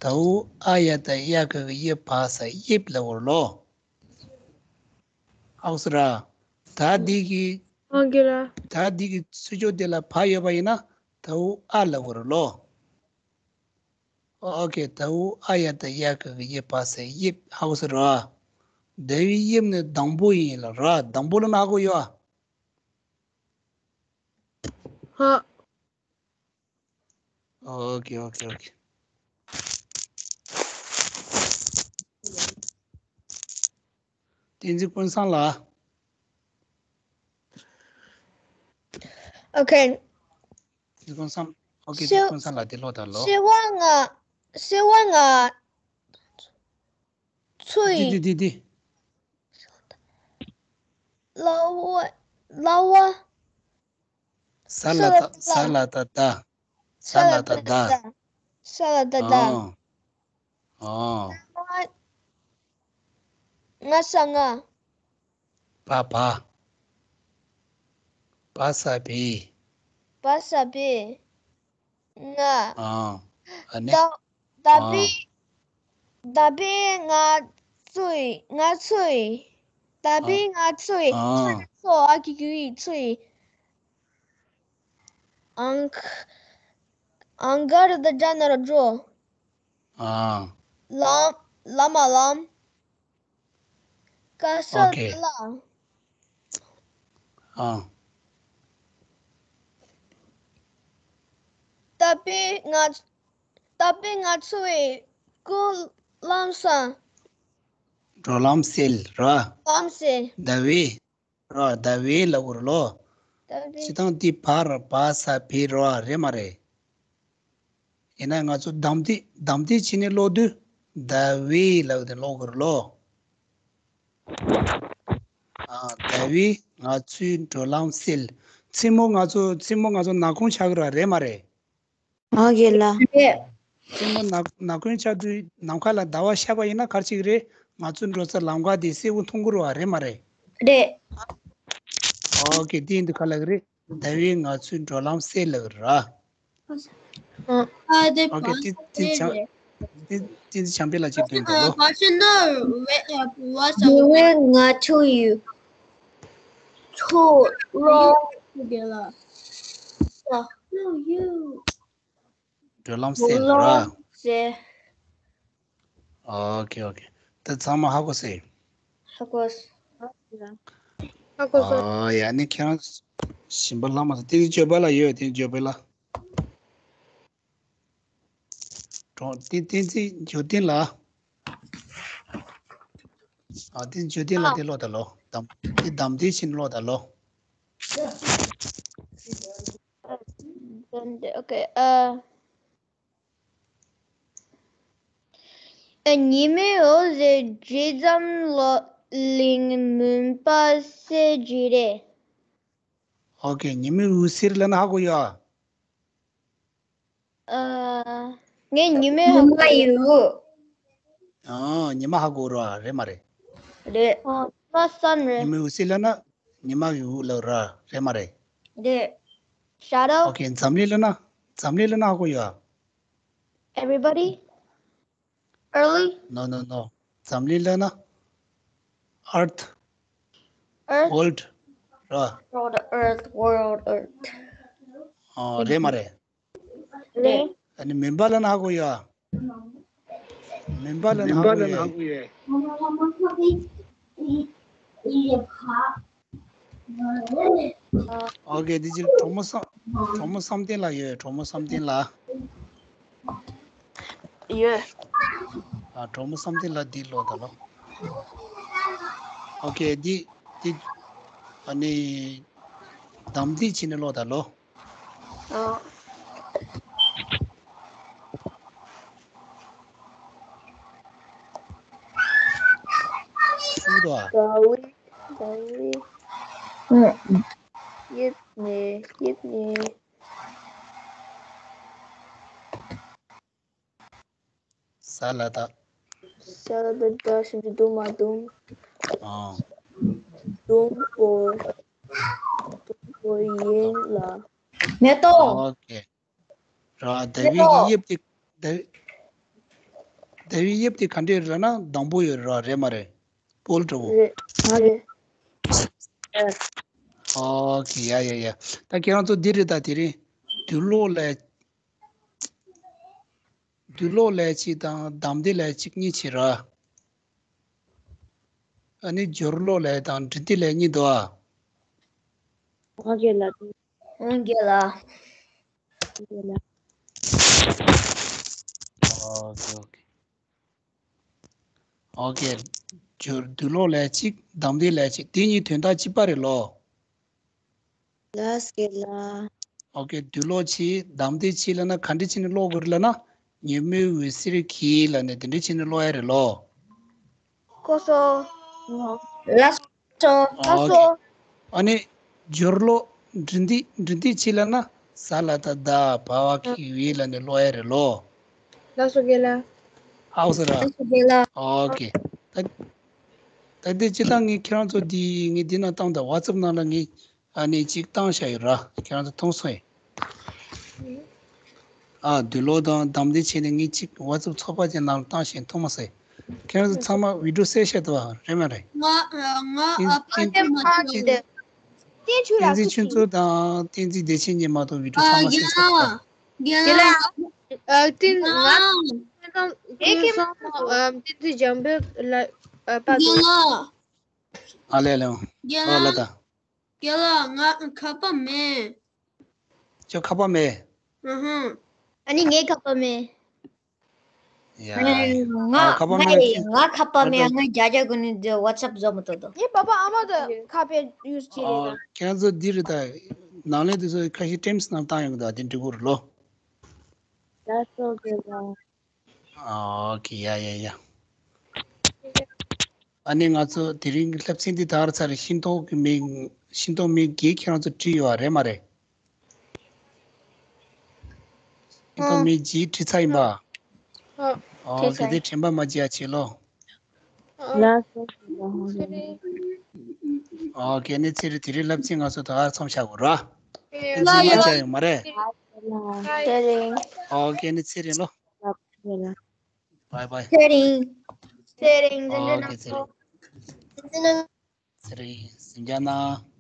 ད་འུ་ཨ་ཡ་ད་ཡ་གི་གུ་ཡི་བ་ས་ཡིབ་ལ་འོར་ལོ། ཧ་གོ་སོང་ར། ད་འདི་གི་ཨོ་ཁེ་ར། ད་འདི་གི་ཚུར་ཕྱོགས་དེ་ལ་བ་ཡོད་པ་ཡིན་ན་ད་འུ་ཨ་ལ་འོར་ལོ། ཨོ་ཁེ། ད་འུ་ཨ་ཡ་ད་ཡ་གི་གུ་ཡི་བ་ས་ཡིབ། ཧ་གོ་སོང་ར། ད་འུའི་ཡིབ་ནི་དང་པོ་ཡིན་ལ་ར། དང་པོ་ལ་ན་ཧ་གོ་ཡོད་ཨ། ཧ། ཨོ་ཁེ། ཨོ་ཁེ། ཨོ་ཁེ། བསྟན་འཛིན་ཀུན་བཟང་ལགས། ཨོ་ཁེ། བསྟན་འཛིན་ཀུན་བཟང་། ཨོ་ཁེ། བསྟན་འཛིན་ཀུན་བཟང་ལགས་དེ་ཀློག་དང་ལོ། སེ་བ་ང་། སེ་བ་ང་། ཚུ་ཡི། འདི་འདི་འདི་འདི། ལ་བ། ལ་བ། ས་ལ་ད། ས་ལ་ད་ད། ས་ལ་ད་ད། ས་ལ་ད་ད། ཨོ། ཨོ། ང་ས་ང་། བ་བ། བ་ས་བི། བ་ས་བི། ང་། ཨ། ཨ་ནི། ད་ད་བི། ཨ། ད་བི་ང་ཚུ་ཡི། ང་ཚུ་ཡི། ད་བི་ང་ཚུ་ཡི། ཨ། ཚུ་ཡི་ཚུ་ཨ་གི་གུ་ཡི་ཚུ་ཡི། ཨང་། ཨང་ག་ར་ད་དྲ་ན་རོ་དྲོ། ཨ། ལམ། ལ་མ་ལམ། ཀ་ས་ཨོ་ཁེ། ལ། ཨ། ད་པེ་ང་། ད་པེ་ང་ཚོ་བའི་སྐུ་ལམ་ས། འགྲོ་ལམ་སེལ་ར། ལམ་སེལ། ཟླ་བའི་ར། ཟླ་བའི་ལ་འུར་ལོ། ཟླ་བའི། སྤྱི་བཏང་འདི་བར་བ་ས་བེ་ར་རེད་མ་རེད། ཡིན་ན་ང་ཚོ་དམ་འདི་དམ་འདི་བྱས་ནས་ཀློག་དུས་ཟླ་བའི་ལབ་དེ་ཀློག་དགོས་རེད་ལོ། ཨ། ཟླ་བའི་ང་ཚོའི་འགྲོ་ལམ་སེལ། མཚན་མོ་ང་ཚོ་མཚན་མོ་ང་ཚོ་ནག་ཁུང་ཆགས་ཀྱི་ར་རེད་མ་རེད། ཨོ་ཁེ་ལགས། རེད། མཚན་མོ་ནག་ནག་ཁུང་ཆགས་དུས་ནམ་མཁའ་ལ་ཟླ་བ་ཤར་བ་ཡིན་ན་ག་རེ་བྱེད་ཀྱི་རེད། ང་ཚོ་འགྲོ་ས་ལམ་ཁ་དེ་གསལ་པོ་མཐོང་གི་རེད་བ་རེད་མ་རེད། རེད། ཨོ་ཁེ། དེ་ཡིན་དུས་ག་ལབ་ཀྱི་རེད། ཟླ་བས་ང་ཚོའི་འགྲོ་ལམ་སེལ་ལབ་ར། ཨ། ཨ། དེ་ཨོ་ཁེ། བ་ཏི་ཏི་ཆང་རེད། ཏི་ཏི་ཆང་པེ་ལ་ཅིག་སྟོན་དགོས་ལོ། ཨ། བ་ཤ་ན་བེ་ཨ་བ་ས། ཟླ་བས་ང་ཚོའི་ཚོ་ལོ་དེ་ལ་ས་ཡུ་ཡུ། འགྲོ་ལམ་སེལ་ར། ཨོ་ཁེ། ཨོ་ཁེ། ད་ཚང་མ་ཧ་གོ་སོང་། ཧ་གོ་སོང་། ཧ་གོ་སོང་། ཨོ་ཡ། ནི་ཁྱེད་རང་ཞིམ་པ་ལྷག་མ་སོང་། དེ་བརྗོད་པ་ལ་ཡོད། དེ་བརྗོད་པ་ལ། གྲོང་དེ་བསྟན་འཛིན་འབྱོར་ལྡན་ལ། ཨ། དེ་འབྱོར་ལྡན་ལ་དེ་ཀློག་ད་ལོ། དམ་དེ་དམ་དེ་བྱིན་ཀློག་ད་ལོ། ཨོ་ཁེ། ཨ། ཉི་མའི་འོད་ཟེར་ཇི་ཙམ་ལོ་གླིང་མུན་པ་སེལ་གྱི་རེད། ཨོ་ཁེ། ཉི་མའི་འོད་ཟེར་ལབ་ན་ཧ་གོ་ཡོད་ཨ། ཨ། ངས་ཉི་མའི་ཉི་མ་ཡི་འོད། ཨ། ཉི་མ་ཧ་གོ་ར་རེད་མ་རེད། རེད། ཨ། ཉི་མ་སམ་རེད། ཉི་མའི་འོད་ཟེར་ལབ་ན་ཉི་མ་གི་འོད་ལབ་ར་རེད་མ་རེད། རེད། Shadow། ཨོ་ཁེ། འཛམ་གླིང་ལབ་ན། འཛམ་གླིང་ལབ་ན་ཧ་གོ་ཡོད། Everybody། Early། No, no, no. འཛམ་གླིང་ལབ་ན་Earth། Earth། World། ར། World Earth World Earth། ཨ། རེད་མ་རེད། རེད། ཨ་ནི་མུན་པ་ལབ་ན་ཧ་གོ་ཡོད། མུན་པ་ལབ་ན་ཧ་གོ་ཡོད། ཨོ་ཁེ། འདི་ཕྱིར་གྲོགས་མོ་བསམ། གྲོགས་མོ་བསམ་གཏན་ལ་ཡོད། གྲོགས་མོ་བསམ་གཏན་ལ། ཡོད། ཨ། གྲོགས་མོ་བསམ་གཏན་ལ་འདི་ཀློག་ད་ལོ། ཨོ་ཁེ། འདི་འདི་ཨ་ནི་དམ་འདི་བྱིན་ནས་ཀློག་ད་ལོ། ཨ། འདུག་ཨ། ཟླ་བའི། ཟླ་བའི། ཨུ། དབྱིབས་ནས། དབྱིབས་ནས། ས་ལ་ད། ས་ལ་ད་ད་ཞབས་ཀྱུ་དུ་མ་དུམ། ཨ། དུམ་བུ། དུམ་བུ་ཡན་ལ། མེ་ཏོག་ཨོ་ཁེ། ར། ཟླ་བའི་གི་དབྱིབས་དེ། ཟླ་བའི། ཟླ་བའི་དབྱིབས་དེ་ག་འདྲས་རེད་ན་སྡོང་པོ་ཡོད་ར། རེད་མ་རེད། སྤོལ་འདྲ་བོ། རེད། རེད། ཨོ་ཁེ། ཡ་ཡ་ཡ། ད་ཁྱེད་རང་ཚོ་འདི་རེད། ད་དེ་རིང་དུག་སློག་ལས། དུག་སློག་ལས་གཅིག་དང་འདམ་སྡེ་ལས་གཅིག་གཉིས་བྱེད་ར། ཨ་ནི་སྦྱོར་སློག་ལས་དང་འབྲི་སྡེ་ལས་གཉིས་འདུག་ཨ། ཨོ་ཁེ་ལགས། ཨོ་ཁེ་ལགས། ཨོ་ཁེ། ཨོ་ཁེ། སྦྱོར། དུག་སློག་ལས་གཅིག་འདམ་སྡེ་ལས་གཅིག་དེ་གཉིས་དོན་དག་གཅིག་པ་རེད་ལོ། ལགས་སོ་ལགས། ཨོ་ཁེ། དུག་སློག་གཅིག་འདམ་སྡེ་གཅིག་ལབ་ན་ག་འདྲ་བྱས་ནས་སློག་དགོས་རེད་ལབ་ན། ཉིན་མོའི་འོད་ཟེར་གྱིས་ལབ་ནས་དེ་འདྲ་བྱས་ནས་སློག་ཡ་རེད་ལོ། ལགས་སོ། ལགས་སོ། ཨོ་ཁེ། ཨ་ནི་སྦྱོར་སློག་འབྲི་སྡེ། འབྲི་སྡེ་གཅིག་ལབ་ན་ས་ལ་ད་ཟླ། བ་ཝ་གི་ཝི་ལབ་ནས་སློག་ཡ་རེད་ལོ། ལགས་སོ་རྒན་ལགས། ཧའོ་ཟེར་ར། ལགས་སོ་རྒན་ལགས། ཨོ་ཁེ། ད་ད་དེ་སྤྱིར་བཏང་ངས་ཁྱེད་རང་ཚོ་འདི། ངས་འདི་ནང་བཏང་། ད་ཝ་ཙབ་ནང་ལ་ངས་ཨ་ནི་གཅིག་བཏང་བཞག་ཡོད་ར། ཁྱེད་རང་ཚོ་མཐོང་སོང་ངས། ཨ། དུག་སློག་དང་འདམ་སྡེ་བྱས་ནས་ངས་གཅིག་ཝ་ཙབ་ཚོགས་པ་ཅན་ནང་ལ་བཏང་བཞག་མཐོང་མ་སོང་ངས། ཁྱེད་རང་ཚོ་ཚང་མ་བི་ཌིའོ་གསལ་བཤད་འདུག་བ། རེད་མ་རེད། ང་། ང་བསྟན། ཨ་ཕ་བསྟན་ཆོས་ལགས་སྐུ་མཁྱེན། བསྟན་ཆོས་ལགས་བསྟན་འཛིན་ཆོས་མཚོ་དང་བསྟན་འཛིན་བདེ་ཆེན་གཉིས་མ་གཏོགས་བི་ཌིའོ་ཚང་མ་གསལ་བཤད་འདུག་བ། རྒན་ལགས། ཨ། བསྟན། ང་། ང་། བསྟན་འཛིན་འཇམ་དཔལ་ལགས། ཨ། བསྟན་འཛིན་འཇམ་དཔལ་ལགས། ཨ། པ་དང་། རྒན་ལགས། ཨ་ལས་ལས། རྒན་ཨོ་ལ་ལགས། ད། རྒན་ལགས། ང་ཁ་པར་མེད། ཁྱོད་ཁ་པར་མེད། ཨ་ཧུམ། ཨ་ནི་ངའི་ཁ་པར་མེད། ཡ། ང་། ཨ། ཁ་པར་མེད། ང་ཁ་པར་མེད། ང་རྒྱ་རྒྱ་གི་ནི་ཝ་ཙབ་བཟོ་མི་ཐུབ་དོ། ངའི་པ་ཕ་ཨ་མ་དང་ཁ་པར་ཡུས་བྱེད་རེད་ད། ཨོ། ཁྱེད་ཚོ་འདི་རེད་ད། ནང་ལས་འདི་ཚོ་ཁ་ཤས་ཊིམ་སི་ནང་བཏང་ཡོང་གི་འདུག་དེ་འགྲིག་གི་རེད་ལོ། ལགས་སོ་རྒན་ལགས། ཨོ་ཁེ། ཡ་ཡ་ཡ། ཨ་ནི་ང་ཚོ་དེ་རིང་གི་སློབ་ཚན་འདི་ད་ག་རང་ཚར་རེད། ཤེས་རྟོགས་ཀྱི་མིང་། ཤེས་རྟོགས་མིང་བརྒྱད་ཁྱེད་རང་ཚོ་བྲིས་ཡོད་པ་རེད་མ་རེད། ཤེས་རྟོགས་མིང་བརྒྱད་བྲིས་ཚར་ཡིན་པ། ཨོ། ཨོ་ཁེ། དེ་དྲན་པ་མ་བརྗེད་ཡ་བྱེད་ལོ། ལགས་སོ། ཨོ་ཁེ། ཨ་ནི་ཚེ་རིང་། དེ་རིང་སློབ་ཚན་ང་ཚོ་ད་ག་རང་མཚམས་བཞག་དགོས་ར། ཨེ། ཚེ་རིང་མ་བྱ་ཡོང་མ་རེད། ཚེ་རིང་། ཨོ་ཁེ། ཨ་ནི་ཚེ་རིང་ལོ། བའི་བའི། ཚེ་རིང་། ཚེ་རིང་། ཨོ་ཁེ། ཚེ་རིང་། ཚེ་རིང་། གཟིམ་འཇག་གནང་།